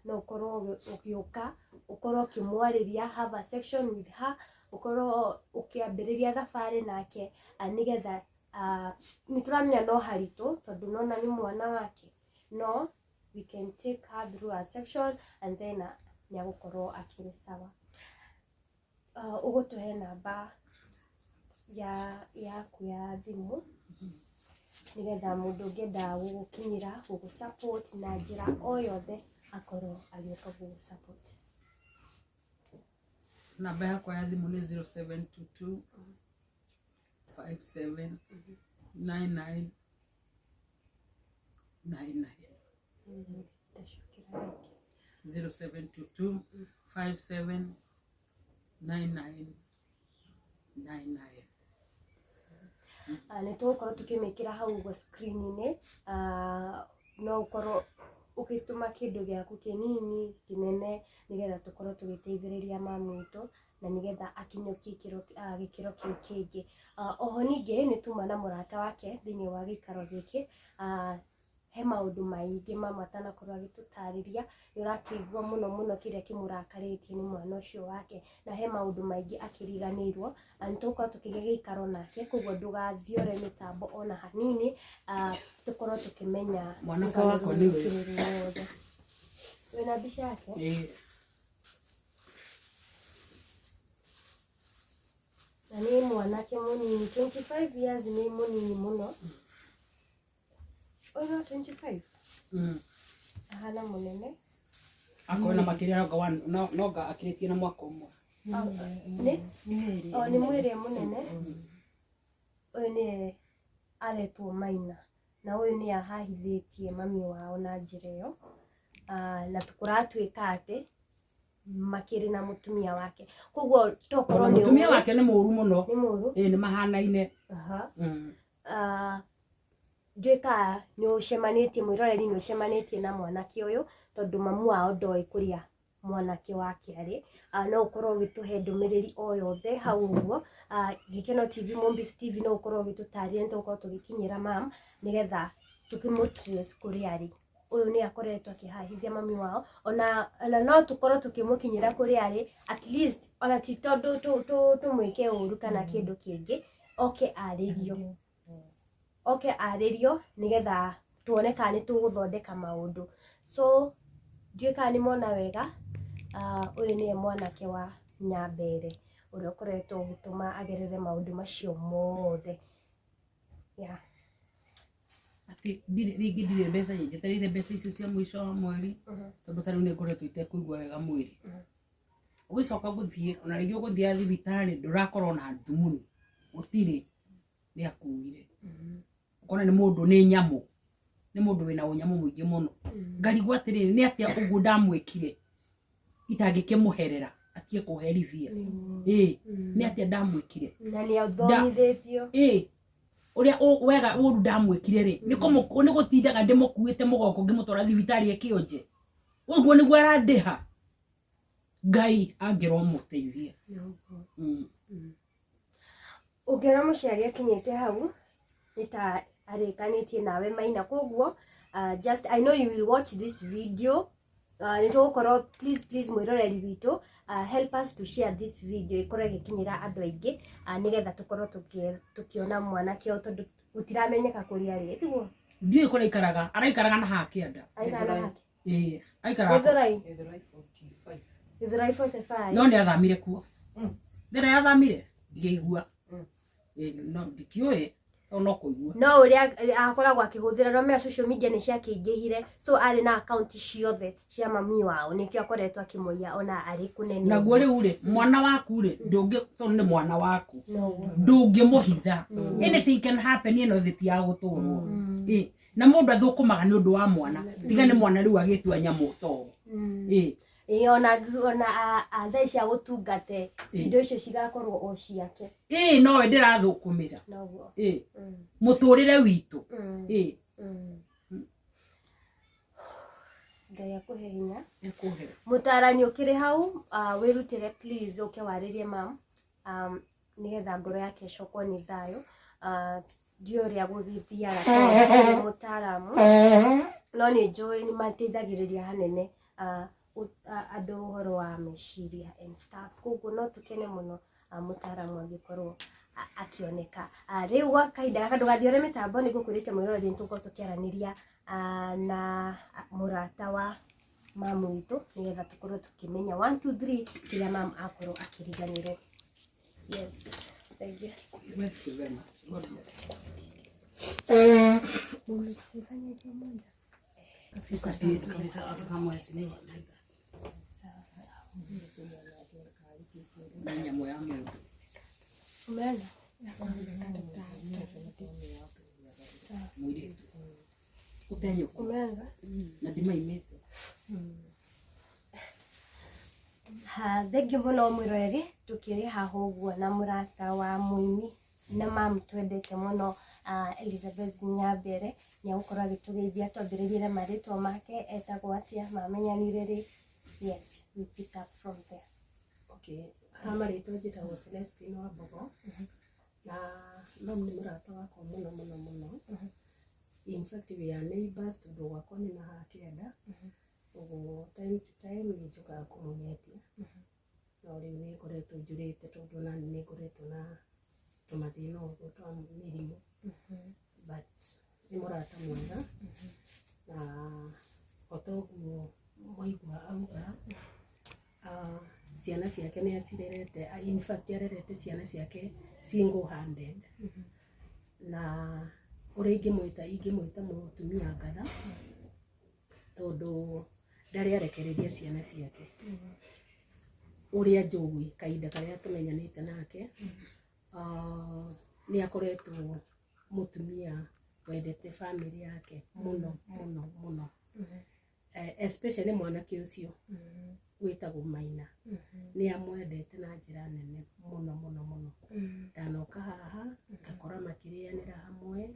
no ũkorwo ũgĩũka ũkorwo ũkĩmwarĩria, have a section with her, ũkorwo ũkĩambĩrĩria thabarĩ nake, nĩgetha nĩ tũramenya no haritũ tondũ nona nĩ mwana wake, no we can take her through a section and then nĩ agũkorwo akĩrĩ sawa. Ũgũtũhe namba yaku ya thimũ nĩgetha mũndũ ũngĩenda gũgũkinyĩra, gũgũ support na njĩra o yothe akorwo agĩũka gũgũ support. Namba yakwa ya thimũ nĩ 0722 57 99 99. Ndacokera rĩngĩ. 0722 57 99 99. Nĩ tũgũkorwo tũkĩmĩkĩra hau ũguo screen-inĩ. No ũkorwo ũgĩtũma kĩndũ gĩaku kĩnini kĩnene nĩgetha tũkorwo tũgĩteithĩrĩria mamu witũ na nĩgetha akinyũkie gĩkĩro kĩu kĩngĩ. Oho ningĩ nĩ tuma na mũrata wake thĩinĩ wa gĩikaro gĩkĩ. He maũndũ maingĩ mama atanakorwo agĩtũtarĩria, nĩ ũrakĩigua mũno mũno kĩrĩa kĩmũrakarĩtie nĩ mwana ũcio wake, na he maũndũ maingĩ akĩriganĩirwo, na nĩ tũgũkorwo tũkĩgĩa gĩikaro nake, koguo ndũgathiore mĩtambo ona hanini, tũkorwo tũkĩmenya Mwanake wakwa nĩ ũyũ. wothe. Wĩna mbica yake? Ĩĩ. Na nĩ mwanake mũnini, 25 years nĩ mũnini mũno. Ũyũ no 25? Mm. Ahana mũnene. Akorwo na makĩria nonga nonga akĩrĩtie na mwaka ũmwe. Nĩ? O nĩ mwĩrĩ mũnene. Ũyũ nĩye aretwo Maina, na ũyũ nĩye ahahithĩtie mami wao na njĩra ĩyo. Na kũratuĩka atĩ makĩrĩ na mũtumia wake, koguo tokorwo nĩ Mũtumia wake nĩ mũru mũno. Nĩ mũru. Ĩĩ, nĩ mahanaine. Aha. Mm. Ndiũĩ kana nĩ ũcemanĩtie, mwĩroreri nĩ ũcemanĩtie na mwanake ũyũ, tondũ mamu wao ndoĩ kũrĩa mwanake wake arĩ. No ũkorwo ũgĩtũhe ndũmĩrĩri o yothe hau ũguo. Gĩkeno TV, Mombis TV, no ũkorwo ũgĩtũtarĩria, nĩ tũgũkorwo tũgĩkinyĩra mam nĩgetha tũkĩmũ trace kũrĩa arĩ. Ũyũ nĩ akoretwo akĩhahithia mami wao, ona no tũkorwo tũkĩmũkinyĩra kũrĩa arĩ, at least ona ti tondũ tũmwĩke ũru kana kĩndũ kĩngĩ, oke arĩrio, oke arĩrio nĩgetha tuone kana nĩ tũgũthondeka maũndũ. So ndiũĩ kana nĩ mona wega. Ũyũ nĩye mwanake wa Nyambere ũrĩa ũkoretwo ũgĩtũma agerere maũndũ macio mothe, yeah. Atĩ ndirĩ rĩngĩ, ndirĩ mbeca nyingĩ, njetereire mbeca icio cia mũico wa mweri, tondũ ta rĩu nĩ ngoretwo itekũigua wega mwĩrĩ. Ũgĩcoka gũthiĩ, ona rĩngĩ ũgũthiaga thibitarĩ, ndũrakorwo na thumuni, gũtirĩ, nĩ akuire. Ũkona nĩ mũndũ, nĩ nyamũ, nĩ mũndũ wĩna ũnyamũ mũingĩ mũno. Ngarigwo atĩrĩrĩ, nĩ atĩa ũguo ndamwĩkire itangĩkĩmũherera atige kũherithia? Ĩĩ, nĩ atĩa ndamwĩkire? Na nĩ athomithĩtio. Ĩĩ, ũrĩa wega ũru ndamwĩkire rĩ, nĩ gũtindaga ndĩmũkuĩte mũgongo ngĩmũtwara thibitarĩ ĩkĩonje ũguo nĩguo arandĩha. Ngai angĩromũteithia. Mm. Ũngĩona mũciari akinyĩte hau nĩ ta arĩkanĩtie nawe Maina, koguo just I know you will watch this video. Nĩ tũgũkorwo, please please, mwĩroreri witũ, help us to share this video ĩkorwo ĩgĩkinyĩra andũ aingĩ, nĩgetha tũkorwo tũkĩona mwanake ũyũ, tondũ gũtiramenyeka kũrĩa arĩ, tiguo? Ndiũĩ kũrĩa aikaraga, araikaraga na haha kĩanda. Aikara na hake? Ĩĩ, aikaraga. Gĩthũrai. Gĩthũrai 45. Gĩthũrai 45. No nĩ athamire kuo. Ndĩra athamire ngĩigua. Ĩĩ, no ndikĩũĩ tondũ no kũigua. No ũrĩa akoragwo akĩhũthĩra no mea social media nĩ ciakĩingĩhire, so arĩ na akaunti ciothe cia mami wao, nĩkĩo akoretwo akĩmũiya ona arĩ kũnene. Naguo rĩu rĩ, mwana waku rĩ, ndũngĩ, tondũ nĩ mwana waku, Noguo. ndũngĩmũhitha. Anything can happen, ĩno thĩ ti ya gũtũrwo. Ĩĩ, na mũndũ athũkũmaga nĩ ũndũ wa mwana, tiga nĩ mwana rĩu agĩtua nyamũ to. Ĩĩ. Ĩĩ, ona thaa ici agũtungate, indo icio cigakorwo o ciake. Ĩĩ, nowe ndĩrathũkũmĩra. Noguo. Ĩĩ, mũtũrĩre witũ. Ĩĩ. Ngai akũhe hinya. Nĩkũhe. Mũtarani ũkĩrĩ hau, wĩrutĩre please ũke warĩrie mam, nĩgetha ngoro yake ĩcokwo nĩ thayũ. Ndiũĩ ũrĩa gũgĩthiaga tondũ ndirĩ mũtaaramu, no nĩ njũĩ nĩ mateithagĩrĩria hanene andũ ũhoro wa meciria and stuff, koguo no tũkene mũno mũtaaramu angĩkorwo akĩoneka. Rĩu gwa kahinda gaka ndũgathiore mĩtambo, nĩ ngũkwĩrĩte mwĩroreri nĩ tũgũkorwo tũkĩaranĩria na mũrata wa mamu witũ, nĩgetha tũkorwo tũkĩmenya 1 2 3 kĩrĩa mamu akorwo akĩriganĩrwo. Yes, thank you. Thank you very much. God bless. Usifanye pamoja. Kabisa, watu kama mheshimiwa. Nĩ nyamũ ya mũndũ. Umeona? Mũirĩtu ũtenyũkũ. Umeanza? Na ndimaimĩte. Ha, thengiũ mũno mwĩroreri, tũkĩrĩ haha ũguo na mũrata wa mũini na mamu twendete mũno, Elizabeth Nyambere, nĩ egũkorwo agĩtũgeithia, twambĩrĩrie na marĩtwa make, etagwo atĩa, mamenyanire rĩ. Yes, we pick up from there. Okay, ha marĩtwa njĩtagwo Celestine Wambogo, na mam nĩ mũrata wakwa mũno mũno mũno. In fact we are neighbors tondũ gwakwa nĩ na haha kĩanda. Ũguo time to time nĩ njũkaga kũmũgetia, no rĩu nĩ ngoretwo njũrĩte tondũ nani nĩ ngoretwo na tũmathĩna ũguo twa mĩrimũ, but nĩ mũrata mwega. Na o ta ũguo mwaigua auga, ciana ciake nĩ acirerete, in fact arerete ciana ciake single handed. Na ũrĩa ingĩmwĩta, ingĩmwĩta mũtumia ngatha, tondũ ndarĩ arekereria ciana ciake. Ũrĩa njũĩ kahinda karĩa tũmenyanĩte nake, nĩ akoretwo mũtumia wendete family yake mũno mũno mũno, especially mwanake ũcio wĩtagwo Maina. Nĩ amwendete na njĩra nene mũno mũno mũno. Ndanoka haha ngakora makĩrĩanĩra hamwe.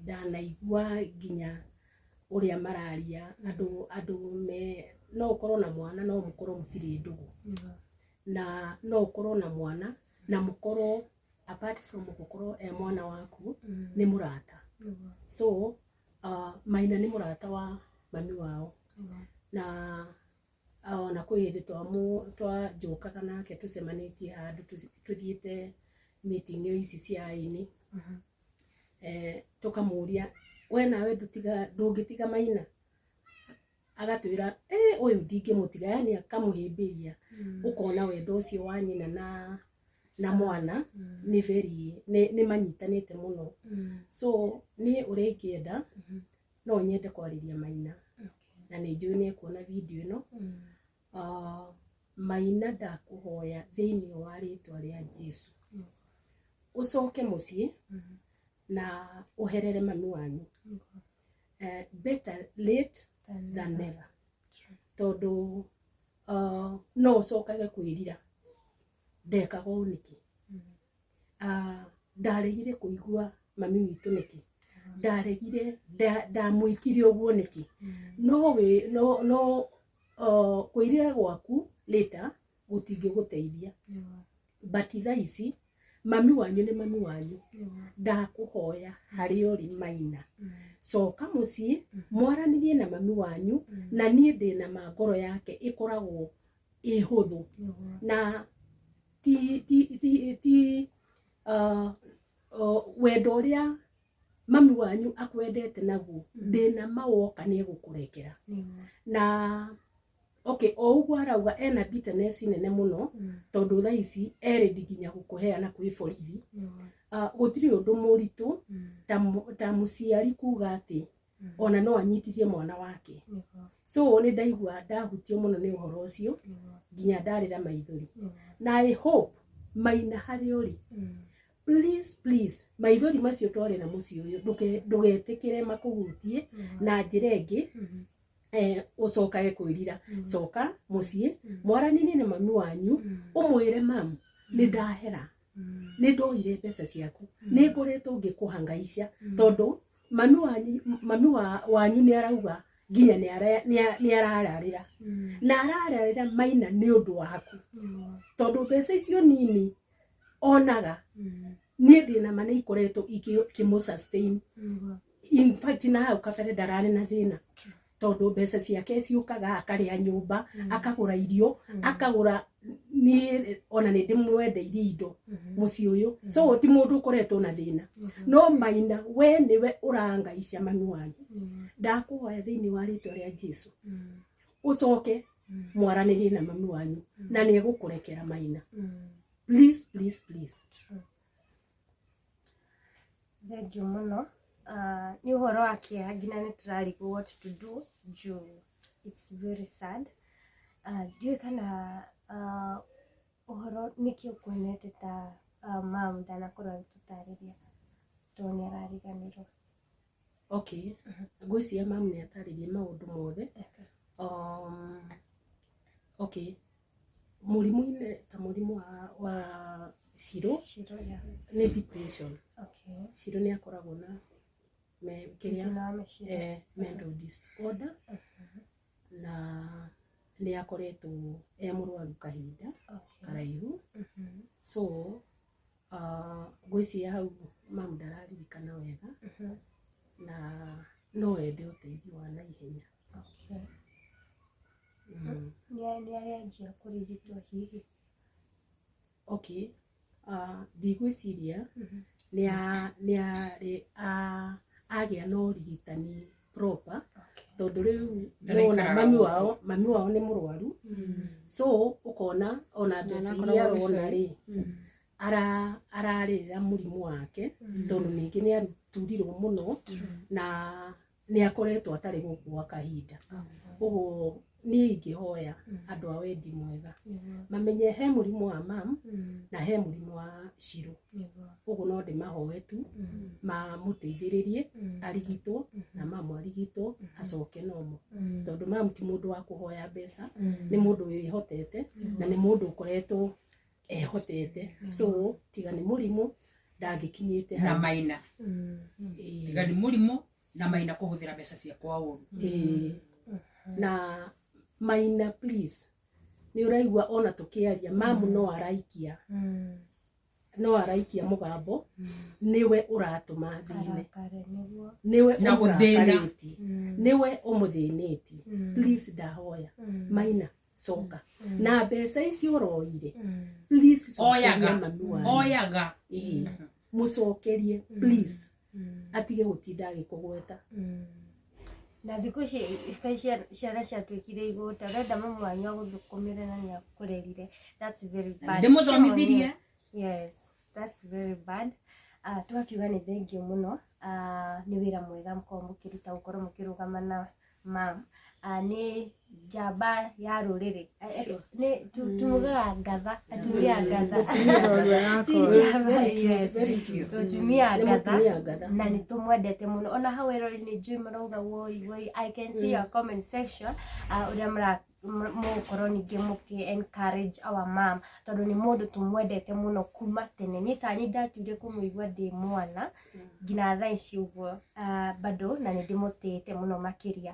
Ndanaigua nginya ũrĩa mararia andũ me no ũkorwo na mwana no mũkorwo mũtirĩ ndũgũ, na no ũkorwo na mwana na mũkorwo apart from gũkorwo e mwana waku, nĩ mũrata. So Maina nĩ mũrata wa mami wao. Na ona kwĩ hĩndĩ twanjũkaga nake tũcemanĩtie handũ tũthiĩte meeting ici cia aini, tũkamũria, "We nawe ndũngĩtiga Maina?" Agatwĩra, "Eh, ũyũ ndingĩmũtiga." Yani akamũhĩmbĩria. Ũkona wendo ũcio wa nyina na mwana nĩ very nĩ manyitanĩte mũno. So niĩ ũrĩa ingĩenda, no nyende kwarĩria Maina, na nĩ njũĩ nĩ ekuona video ĩno. Maina, ndakũhoya thĩinĩ wa rĩtwa rĩa Jesu, ũcoke mũciĩ na ũherere mami wanyu. Better late than never, tondũ no ũcokage kwĩrira, "Ndekaga ũũ nĩkĩ? Ndaregire kũigua mami witũ nĩkĩ? Ndaregire, ndamwĩkire ũguo nĩkĩ?" No wĩ no no kwĩrira gwaku later gũtingĩgũteithia, but thaa ici mami wanyu nĩ mami wanyu. Ndakũhoya harĩa ũrĩ Maina, coka mũciĩ mwaranĩrie na mami wanyu. Na niĩ ndĩna ma ngoro yake ĩkoragwo ĩ hũthũ na ti ti ti ti wendo ũrĩa mami wanyu akwendete naguo, ndĩna ma woka nĩ egũkũrekera. Na okay, o ũguo arauga ena bitterness nene mũno, tondũ thaa ici erĩndi nginya gũkũheana kwĩ borithi. Gũtirĩ ũndũ mũritũ ta mũciari kuga atĩ ona no anyitithie mwana wake. So nĩ ndaigua ndahutio mũno nĩ ũhoro ũcio nginya ndarĩra maithori. Na I hope Maina harĩa ũrĩ, please please, maithori macio twarĩra mũciĩ ũyũ, ndũgetĩkĩre makũhutie na njĩra ĩngĩ, ũcokage kwĩrira. Coka mũciĩ mwaranĩrie na mami wanyu, ũmwĩre, "Mam, nĩ ndahera, nĩ ndoire mbeca ciaku, nĩ ngoretwo ngĩkũhangaica." Tondũ mami wanyu nĩ arauga nginya nĩ arararĩra na arararĩra Maina nĩ ũndũ waku, tondũ mbeca icio nini onaga, niĩ ndĩna ma nĩ ikoretwo ikĩmũ sustain. In fact, na hau kabere ndararĩ na thĩna, tondũ mbeca ciake ciũkaga, akarĩa nyũmba, akagũra irio, akagũra. Niĩ ona nĩ ndĩmwendeirie indo mũciĩ ũyũ, so ti mũndũ ũkoretwo na thĩna. No Maina, we nĩwe ũrangaica mami wanyu. Ndakũhoya thĩinĩ wa rĩtwa rĩa Jesu, ũcoke mwaranĩrie na mami wanyu na nĩ egũkũrekera. Maina, please please please. Thank you mũno. Nĩ ũhoro wa kĩeha nginya nĩ tũrarigwo what to do juu it's very sad. Ndiũĩ kana ũhoro nĩkĩ ũkuonete ta mam ndanakorwo agĩtũtarĩria, tondũ nĩ arariganĩrwo. Okay, ngwĩciria mamu nĩ atarĩrie maũndũ mothe. Okay, mũrimũ-inĩ ta mũrimũ wa Shiro, Shiro, yeah. nĩ depression. Shiro nĩ akoragwo na kĩrĩa Thĩna wa meciria. Mental disorder, na nĩ akoretwo e mũrwaru kahinda karaihu. So ngwĩciria hau mamu ndararirikana wega. No ende ũteithio wa naihenya. Okay. Nĩ arĩanjia kũrigitwo hihi? Okay. Ndigwĩciria nĩ arĩ agĩa na ũrigitani proper, tondũ rĩu nĩwona mami wao nĩ mũrwaru, so ũkona ona mbeca iria arona rĩ, ararĩrĩra mũrimũ wake, tondũ ningĩ nĩ aturirwo mũno na nĩ akoretwo atarĩ gũkũ gwa kahinda. Ũguo niĩ ingĩhoya andũ a wendi mwega mamenye he mũrimũ wa mam na he mũrimũ wa Shiro. Ũguo no ndĩmahoe tu mamũteithĩrĩrie arigitwo, na mamu arigitwo acoke nomo, tondũ mamu ti mũndũ wa kũhoya mbeca, nĩ mũndũ wĩhotete na nĩ mũndũ ũkoretwo ehotete. So tiga nĩ mũrimũ ndangĩkinyĩte na Maina. Tiga nĩ mũrimũ na Maina kũhũthĩra mbeca ciakwa ũru. Na Maina please, nĩ ũraigua ona tũkĩaria mamu no araikia, no araikia mũgambo, nĩwe ũratũma thĩne, nĩwe ũmũrakarĩtie, nĩwe ũmũthĩnĩtie. Please ndahoya Maina coka na mbeca icio ũroire, please cokeria mami wanyu. Oyaga. Mũcokerie please, atige gũtinda agĩkũgweta. Na thikũ ici ciana ciatuĩkire igũta, ũrenda mamu wanyu agũthũkũmĩre na nĩakũrerire. That's very bad. Ndĩmũthomithirie. Yes, that's very bad. Tũgakiuga nĩ thengiũ mũno, nĩ wĩra mwega mũkorwo mũkĩruta gũkorwo mũkĩrũgama na mam. Nĩ njamba ya rũrĩrĩ. Nĩ tumugaga ngatha, atumia ngatha. Atumia ngatha na nĩ tũmwendete mũno. Ona hau erori-inĩ njũĩ marauga woi woi. I can see your comment section, ũrĩa mũgũkorwo ningĩ mũkĩ encourage our mom, tondũ nĩ mũndũ tũmwendete mũno kuma tene. Niĩ ta niĩ ndatuire kũmũigua ndĩ mwana nginya thaa ici ũguo, bado na nĩ ndĩmũtĩĩte mũno makĩria,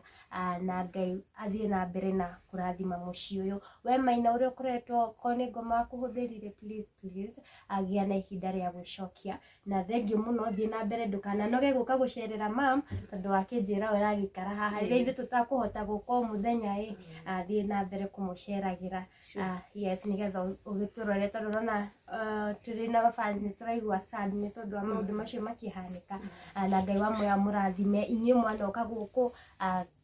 na Ngai athiĩ na mbere na kũrathima mũciĩ ũyũ. We Maina ũrĩa ũkoretwo korwo nĩ ngoma akũhũthĩrire, please please agĩa na ihinda rĩa gwĩcokia. Na thengiũ mũno, thiĩ na mbere, ndũkananoge gũka gũcerera mam, tondũ wakĩnjĩra ũragĩikara haha rĩrĩa ithuĩ tũtakũhota gũka o mũthenya ĩ, thiĩ na mbere kũmũceragĩra. Yes, nĩgetha ũgĩtũrore, tondũ ũrona tũrĩ na fans nĩ tũraigua sad nĩ tondũ wa maũndũ macio makĩhanĩka. Na Ngai wa muoyo amũrathime inyuĩ mwanoka gũkũ,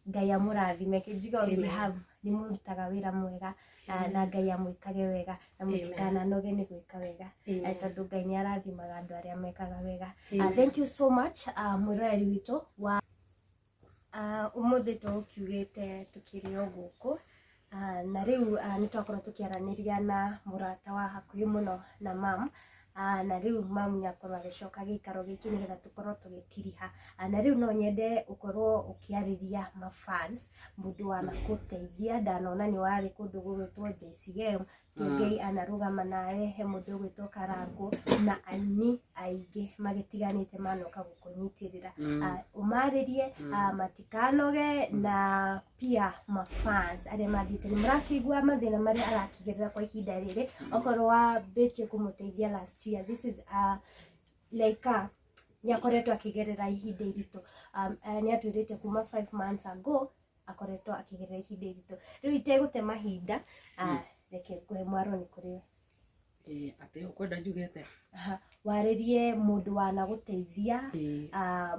Ngai amũrathime. Kĩnjiga on behalf nĩ mũrutaga wĩra mwega, na Ngai amwĩkage wega, na mũtikananoge nĩ gwĩka wega, tondũ Ngai nĩ arathimaga andũ arĩa mekaga wega. Thank you so much, mwĩroreri witũ wa ũmũthĩ tũgũkiugĩte tũkĩrĩ o gũkũ, na rĩu nĩ twakorwo tũkĩaranĩria na mũrata wa hakuhĩ mũno na mam, na rĩu mam nĩ akorwo agĩcoka gĩikaro gĩkĩ nĩgetha tũkorwo tũgĩtiriha. Na rĩu no nyende ũkorwo ũkĩarĩria mafans, mũndũ wanagũteithia, ndanona nĩ warĩ kũndũ gũgwĩtwo JCM, Kĩengei anarũgama nawe, he mũndũ ũgwĩtwo Karangũ na aini aingĩ magĩtiganĩte manoka gũkũnyitĩrĩra. Ũmarĩrie matikanoge, na pia mafans arĩa mathiĩte nĩ mũrakĩigua mathĩna marĩa arakĩgerera kwa ihinda rĩrĩ, okorwo wambĩtie kũmũteithia last year, this is like nĩ akoretwo akĩgerera ihinda iritũ. Nĩ atwĩrĩte kuma 5 months ago akoretwo akĩgerera ihinda iritũ. Rĩu itegũte mahinda, reke ngũhe mwaro nĩ kũrĩ we. Atĩ ũkwenda njuge atĩa? Warĩrie mũndũ wanagũteithia,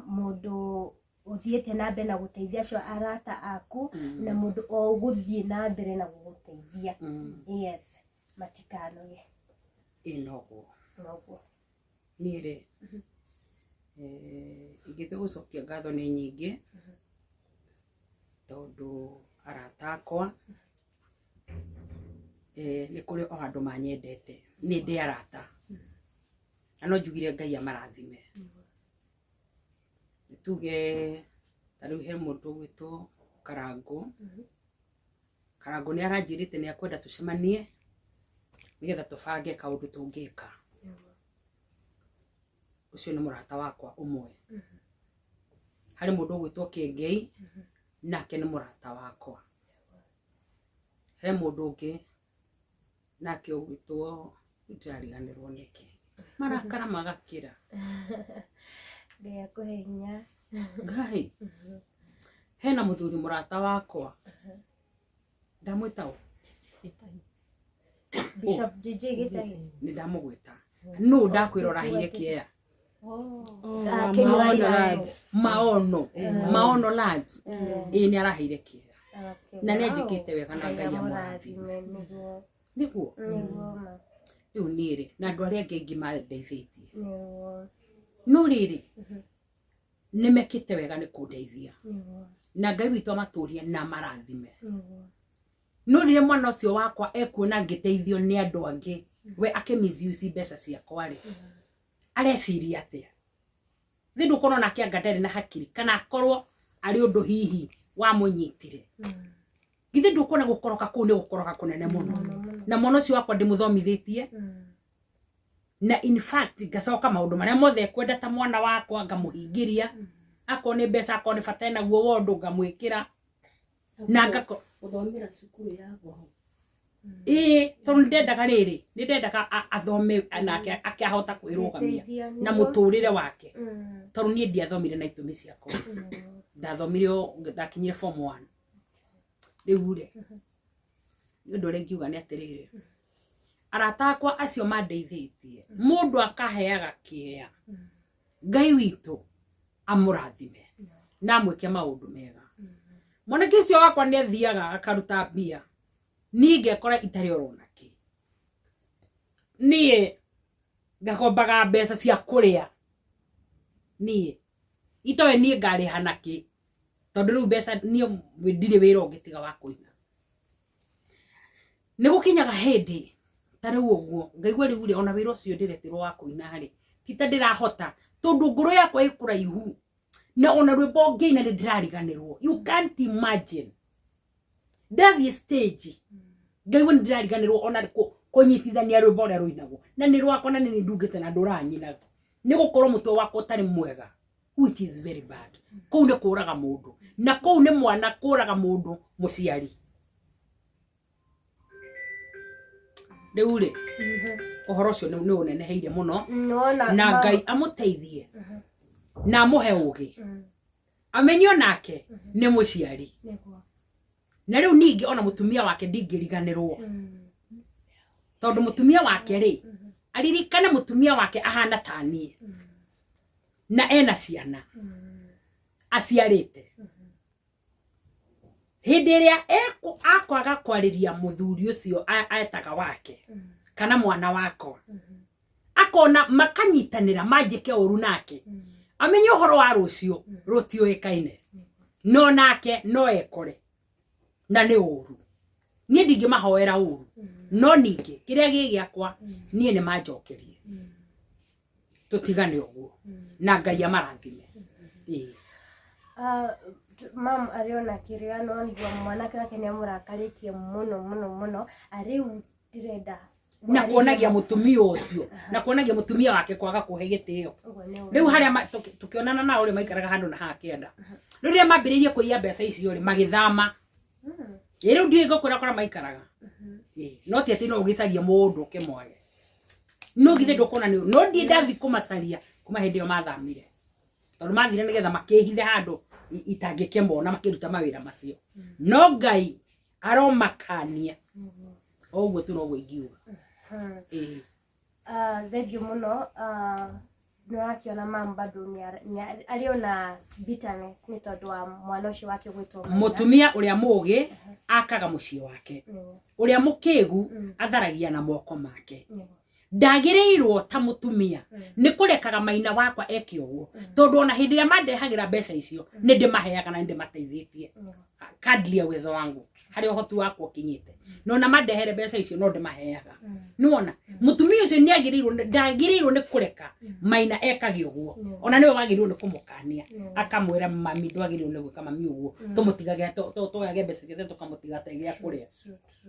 mũndũ ũthiĩte na mbere na gũteithia acio arata aku, na mũndũ o ũgũthiĩ na mbere na gũgũteithia. Yes, matikanoge. Noguo. Noguo. Niĩ rĩ, ingĩtua gũcokia ngatho nĩ nyingĩ, tondũ arata akwa nĩ kũrĩ o andũ manyendete, nĩ ndĩ arata, na no njugire Ngai amarathime. Nĩ tuge ta rĩu he mũndũ ũgwĩtwo Karangũ. Karangũ nĩ aranjĩrĩte nĩ akwenda tũcemanie nĩgetha tũbange kaũndũ tũngĩka. Ũcio nĩ mũrata wakwa ũmwe. Harĩ mũndũ ũgwĩtwo Kĩengei, nake nĩ mũrata wakwa. He mũndũ ũngĩ nake ũgwĩtwo, ndĩrariganĩrwo nĩkĩ, marakara magakĩra. Ngai akũhe hinya. Ngai. Hena muthuri murata wakwa ndamwita ũ? Bishop JJ Gitahi. Nĩ ndamũgweta nũ ndakwĩra ũraheire kĩea. Ah, Kenya Maono Iratũ. Lads. Maono, maono lads, ĩĩ nĩ araheire kĩea. Okay, Na nĩ wow. anjĩkĩte wega na Ngai amũrathime. Amũrathime, nĩguo. Nĩguo. Nĩguo ma. Rĩu niĩ rĩ, na andũ arĩa angĩ aingĩ mandeithĩtie, Nĩguo. no rĩrĩ, nĩ mekĩte wega nĩ kũndeithia. Nĩguo. Na Ngai witũ amatũrie na marathime. Nĩguo. No rĩrĩa mwana ũcio wakwa ekuona ngĩteithio nĩ andũ angĩ, we akĩ misuse mbeca ciakwa rĩ, areciria atĩa? Thĩ ndũkorwo nake anga ndarĩ na hakiri, kana akorwo arĩ ũndũ hihi wamũnyitire. Githĩ ndũkuona gũkoroka kũu nĩ gũkoroka kũnene mũno? Na mwana ũcio wakwa ndĩmũthomithĩtie, na in fact ngacoka maũndũ marĩa mothe ekwenda ta mwana wakwa ngamũhingĩria, akorwo nĩ mbeca, akorwo nĩ bata enaguo wa ũndũ ngamwĩkĩra, na ngako Gũthomera cukuru ya goro. Ĩĩ, tondũ nĩ ndendaga rĩrĩ, nĩ ndendaga athome nake akĩahota kwĩrũgamia Gĩteithio, na nĩguo. mũtũrĩre wake, tondũ niĩ ndiathomire na itũmi ciakwa. Ndathomire ndakinyire form 1. Rĩu rĩ, nĩ ũndũ ũrĩa ingiuga nĩ atĩrĩrĩ, arata akwa acio mandeithĩtie, mũndũ akaheaga kĩea, Ngai witũ amũrathime na amwĩke maũndũ mega. Mwanake ũcio wakwa nĩ athiaga akaruta mbia, niĩ ngekora itarĩ orona kĩ, niĩ ngakombaga mbeca cia kũrĩa, niĩ itoĩ niĩ ngarĩha nakĩ, tondũ rĩu mbeca niĩ ndirĩ wĩra ũngĩ tiga wa kũina. Nĩ gũkinyaga hĩndĩ ta rĩu ũguo ngaigua rĩu rĩ, ona wĩra ũcio ndĩretirwo wa kũina rĩ, ti ta ndĩrahota, tondũ ngoro yakwa ĩ kũraihu, na ona rwĩmbo ngĩina nĩ ndĩrariganĩrwo. You can't imagine, ndathiĩ stage ngaigua nĩ ndĩrariganĩrwo ona kũnyitithania rwĩmbo ũrĩa rũinagwo, na nĩ rwakwa, na nĩ niĩ ndungĩte na ndũranyinaga, nĩ gũkorwo mũtwe wakwa ũtarĩ mwega, which is very bad. Kũu nĩ kũraga mũndũ, na kũu nĩ mwana kũraga mũndũ mũciari. Rĩu rĩ, ũhoro ũcio nĩ ũneneheire mũno. Nĩwona Na Ngai amũteithie na amũhe ũgĩ, amenye onake nĩ mũciari. Nĩguo. Na rĩu ningĩ ona mũtumia wake ndingĩriganĩrwo, tondũ mũtumia wake rĩ, aririkane mũtumia wake ahana ta niĩ, na ena ciana aciarĩte. Hĩndĩ ĩrĩa akwaga kwarĩria mũthuri ũcio etaga wake kana mwana wakwa, akona makanyitanĩra manjĩke ũru nake, amenye ũhoro wa rũciũ rũtiũĩkaine, no nake no ekore na nĩ ũru. Niĩ ndingĩmahoera ũru, no ningĩ kĩrĩa gĩ gĩakwa niĩ nĩ manjokerie, tũtigane ũguo, na Ngai amarathime. Ĩĩ. Mam arĩ ona kĩrĩa, no nĩguo mwanake wake nĩ amũrakarĩtie mũno mũno mũno. Rĩu ndĩrenda Na kuonagia mũtumia ũcio, na kuonagia mũtumia wake kwaga kũhe gĩtĩo. Ũguo nĩ ũru. Rĩu harĩa tũkĩonana nao rĩ, maikaraga handũ na haha kĩanda. Rĩu rĩrĩa mambĩrĩirie kũiya mbeca icio rĩ, magĩthama. Ĩ rĩu ndiũĩ ngũkwĩra kũrĩa maikaraga. Ĩ, no ti atĩ no ũgĩcarie mũndũ ũkĩmwage, no githĩ ndũkuona nĩ no ndiĩ ndathi kũmacaria kuma hĩndĩ ĩyo mathamire, tondũ mathire nĩgetha makĩhithe handũ itangĩkĩmona makĩruta mawĩra macio. No Ngai aromakania o ũguo tu, noguo ingiuga. Ĩĩ. Thank you mũno. Nĩ ũrakĩona mam bado arĩ ona bitterness nĩ tondũ wa mwana ũcio wake gwĩtwo Maina. Mũtumia ũrĩa mũgĩ akaga mũciĩ wake, Nĩguo. ũrĩa mũkĩgu atharagia na moko make. Nĩguo. Ndagĩrĩirwo ta mũtumia nĩ kũrekaga Maina wakwa eke ũguo, tondũ ona hĩndĩ ĩrĩa mandehagĩra mbeca icio nĩ ndĩmaheaga na nĩ ndĩmateithĩtie kadri ya uwezo wangu, harĩa ũhoti wakwa ũkinyĩte, no na mandehere mbeca icio no ndĩmaheaga. Nĩwona mũtumia ũcio nĩ agĩrĩirwo, ndagĩrĩirwo nĩ kũreka Maina ekage ũguo. Ona nĩwe wagĩrĩirwo nĩ kũmũkania, akamwĩra, "Mami, ndwagĩrĩirwo nĩ gwĩka mami ũguo, tũmũtigage tũoyage mbeca ciothe tũkamũtiga atarĩ gĩa kũrĩa,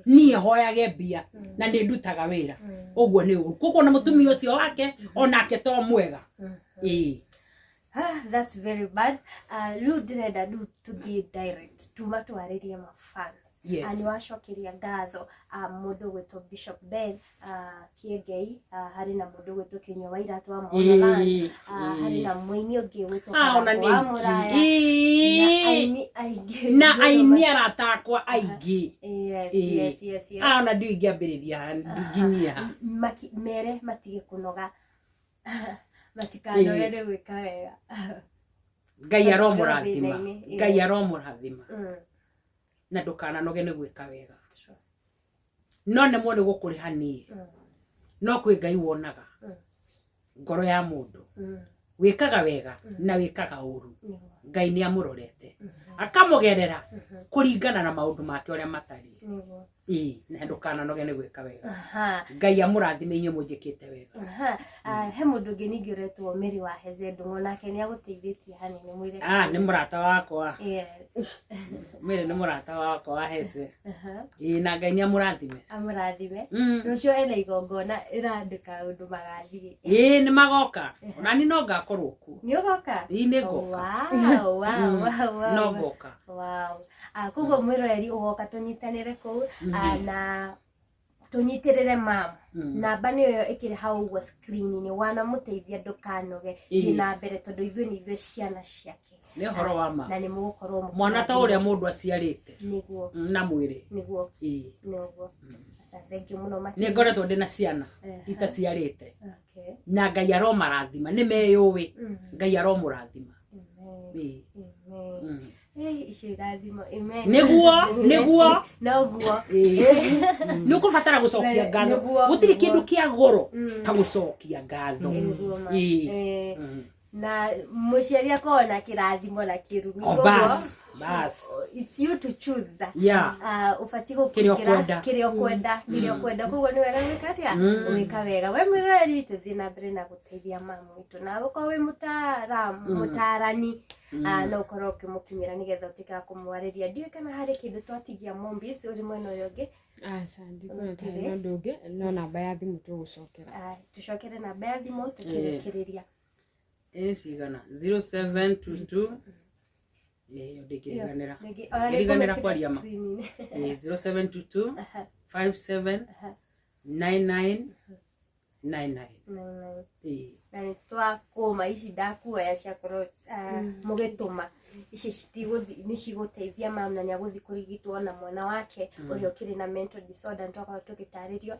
niĩ hoyage mbia na nĩ ndutaga wĩra." Ũguo nĩ ũru. Koguo na mũtumia ũcio wake onake to mwega. Ĩĩ. Ah, that's very bad. Rĩu ndĩrenda rĩu tũthiĩ direct tuma twarĩrie mafans. Yes. Nĩ wacokeria ngatho mũndũ ũgwĩtwo Bishop Ben Kĩengei, harĩ na mũndũ ũgwĩtwo Kĩnyua wa Iratũ wa Mona, harĩ na mũini ũngĩ ũgwĩtwo Ah, ona Karangũ nĩ wa Mũraya na aingĩ. aini aingĩ Na aini arata akwa aingĩ. Yes, Ĩĩ. yes. Ah, ona ndiũ ingĩambĩrĩria haha, ndinginyia haha. Mere matige kũnoga, matikanoge nĩ gwĩka wega. Ngai aromũrathima. Thĩna-inĩ, Ngai aromũrathima. Na ndũkananoge nĩ gwĩka wega. No nemwo nĩ gũkũrĩha niĩ. No kwĩ Ngai wonaga ngoro ya mũndũ. Wĩkaga wega na wĩkaga ũru. Ngai nĩ amũrorete. Akamũgerera kũringana na maũndũ make ũrĩa matariĩ. Ĩĩ, na ndũkananoge nĩ gwĩka wega. Ngai amũrathime inyuĩ mũnjĩkĩte wega. Aha. He mũndũ ũngĩ ningĩ ũretwo Mary wa Heze Ndung'u, nake nĩ agũteithĩtie hanene mwĩre. Ah, nĩ mũrata wakwa. Yes. Mary nĩ mũrata wakwa wa Heze. Ĩĩ, na Ngai nĩ amũrathime. Amũrathime. Rũciũ ena igongona ĩrandĩka ũndũ magathiĩ. Ĩĩ, nĩ magoka. Ona niĩ no ngakorwo kuo. Nĩ ũgoka? Ĩĩ, nĩ ngoka. Wow. No ngoka. Wow. Koguo mwĩroreri ũgoka tũnyitanĩre kũu, na tũnyitĩrĩre mam. Namba nĩyo ĩyo ĩkĩrĩ hau ũguo screen-inĩ, wanamũteithia ndũkanoge, thiĩ na mbere tondũ ithuĩ nĩ ithuĩ ciana ciake. Nĩ ũhoro wa ma. Na nĩ mũgũkorwo Mwana ta ũrĩa mũndũ aciarĩte. Nĩguo. Na mwĩrĩ. Nĩguo. Ĩĩ. Nĩguo. Aca, thank you mũno Nĩ makĩria. ngoretwo ndĩ na ciana itaciarĩte. Okay. Na Ngai aromarathima, nĩ meyũĩ. Ngai aromũrathima. Amen. Ĩĩ. Amen. Icio irathimo. Amen. Nĩguo, nĩguo. Noguo. Ĩĩ. Nĩ ũkũbatara gũcokia ngatho. Nĩguo, Gũtirĩ nĩguo. kĩndũ kĩa goro ta gũcokia ngatho. Nĩguo ma. Ĩĩ. Na mũciari akoragwo na kĩrathimo na kĩrumi. O Koguo, bas, bas. it's you to choose. Yeah. Ũbatiĩ Kĩrĩa gũkĩra ũkwenda. kĩrĩa ũkwenda, kĩrĩa ũkwenda. Koguo nĩ wega gwĩka atĩa? Gwĩka wega. We mwĩroreri, tũthiĩ na mbere na gũteithia mamu witũ, na ũkorwo wĩ mũtaaramu, mũtaarani, no ũkorwo ũkĩmũkinyĩra nĩgetha ũtuĩke wa kũmwarĩria. Ndiũĩ kana harĩ kĩndũ twatigia Mombis ũrĩ mwena ũyũ ũngĩ. Aca, ndikuona ta harĩ na ũndũ ũngĩ, no namba ya thimũ tũgũcokera. Tũcokere namba ya thimũ tũkĩrĩkĩrĩria. Ĩĩ, cigana? 0722. Ĩĩ, ndingĩriganĩra. Rĩngĩ- ona nĩ Ndingĩriganĩra ngũmĩkĩra kwaria ma. screen-inĩ. Ĩĩ, 0722 57 99 99. Nine, nine. Ĩĩ. Na nĩ twakũma ici ndakuoya ciakorwo mũgĩtũma ici citigũthi, nĩ cigũteithia mam na nĩagũthiĩ kũrigitwo na mwana wake ũrĩa ũkĩrĩ na mental disorder. Nĩtwakorwo tũgĩtarĩrio,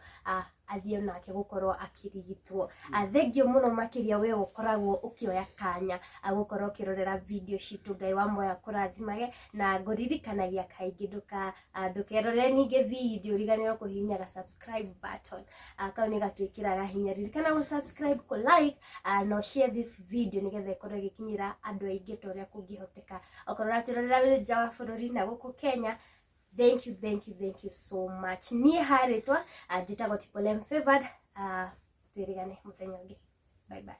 athiĩ nake gũkorwo akĩrigitwo. Thank you mũno makĩria we ũkoragwo ũkĩoya kanya gũkorwo ũkĩrorera video citũ. Ngai wa moya kũrathimage, na ngũririkanagia kaingĩ ndũkerorere ningĩ video ũriganĩrwo kũhihinyaga subscribe button. Kau nĩ gatwĩkĩraga hinya. Ririkana gũ subscribe, kũ like, na share this video nĩgetha ĩkorwo ĩgĩkinyĩra andũ aingĩ ta ũrĩa kũngĩhoteka. Okorwo ũratwĩrorera wĩ nja wa bũrũri na gũkũ Kenya, thank you, thank you, thank you so much. Niĩ harĩtwa njĩtagwo Tipolem Favored. Twĩrĩgane mũthenya ũngĩ. Bye bye.